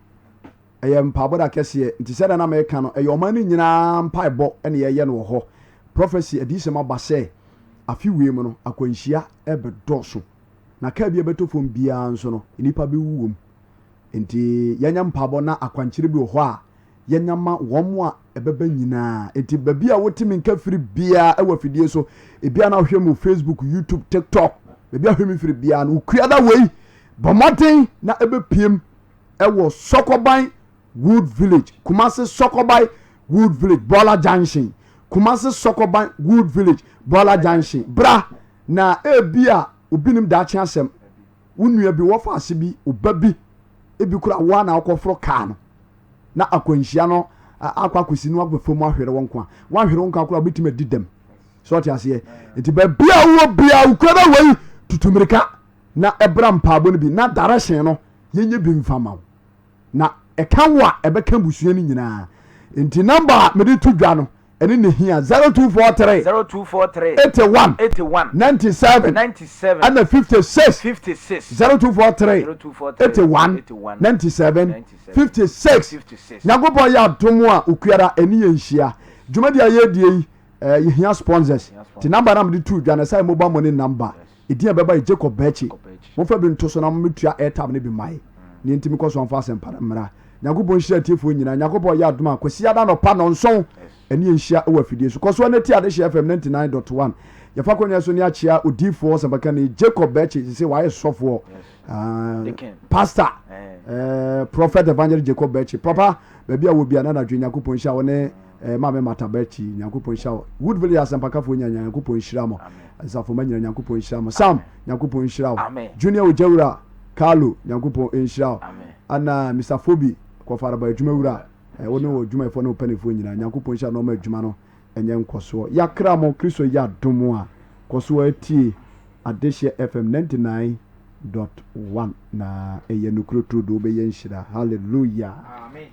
Ɛyɛ mpaebɔ da kɛseɛ. Nti sɛdeɛ na meka no, ɛyɛ ɔman no nyinaa mpaebɔ na yɛyɛ no wɔ hɔ. Prophecy, adiyisɛm aba sɛ afe wei mu no, akwanhyia ɛbɛdɔɔso. Na kaa bi a ɛbɛtɔ fam biara nso no, nnipa bɛwu wɔ mu. Nti yɛnyɛ mpaebɔ na akwankyerɛ bi wɔ hɔ a yɛnya ma wɔn a ɛbɛba nyinaa. Nti baabi a wote me nka firi biara ɛwɔ afidie so, ebi a na wohwɛ mu Facebook, YouTube, TikTok, baabi a wohwɛ me firi biara no, wokuada wei, bɔ mmɔden na ɛbɛpiem ɛwɔ Sɔkɔban Wood Village, Kumasi Sɔkɔban Wood Village, Bɔla Junction, Kumasi Sɔkɔban Wood Village, Bɔla Junction. Bra na ebi a obi nim daakye asɛm, wo nua bi, wɔfa ase bi, ɔba bi, ebi kora wo a na wokɔforo kaa no na akwanhyia no akɔ akɔsi no akɔ fam ahwere wo nkwa. Woahwere wo nkwa koraa wobɛtumi adi dɛm. So ɔte aseɛ? Nti baabi a wowɔ biara wokura bɛ wei tutu mmirika na ɛbra mpaabɔ no bi na direction no yɛnyɛ bi mfa ma wo na ɛka wo a ɛbɛka abusua no nyinaa. Nti number a mede to dwa no ɛne ne hia 0243 0243 81 81 97 97 ɛna 56 56 0243 0243 81 81 97 97 56 56. Nyankopɔn yɛ adom a okuara ɛne yɛn nhyia dwumadi a yɛredie yi eh, yɛhia sponsors nti number no a mede too dwa no ɛsɛ mobile money number Edin a ɛbɛba yɛ Jacob Bɛkye. Momfa bi nto so na mommetua airtime no bi mmae. Nea enti mekɔ so amfa asɛmpa no mmra. Nyankopɔn nhyira atiefoɔ nyinaa. Nyankopɔn yɛ adom a, Kwasiada anɔpa nnɔnson ɛne yɛn nhyia wɔ afidie so. Kɔ so ara na tie Adehyeɛ FM 99.1. Yɛfa akonnwa so ne akyea odiyifoɔ ɔsɛmpakani Jacob Bɛkye, sese wayɛ sɔfoɔ, ah, pastor, eh, prophet evangelist Jacob Bɛkye. Papa, baabi a wɔ bia na anadwo Nyankopɔn nhyira wo ne Eh, Maame Martha Bertie, Nyankopɔn nhyira wo. Wood Village asɛmpakafoɔ nyina, Nyankopɔn nhyira mo. Nsafomma nyina, Nyankopɔn nhyira mo. Sam, Nyankopɔn nhyira wo. Junior Ogyawura, Carlo, Nyankopɔn nhyira wo. Ana Mr. Fobi, Kɔfaraba adwuma wura, eh, wo ne wɔ adwumayɛfoɔ ne wo mpanimfoɔ nyina, Nyankopɔn nhyira na ɔma adwuma no ɛnyɛ nkɔsoɔ. Yakra mo, Kristo yɛ adom a, kɔ so atie Adehyeɛ FM 99.1 na ɛyɛ nokorɛ turodoo bɛyɛ nhyira. Hallelujah. Amen.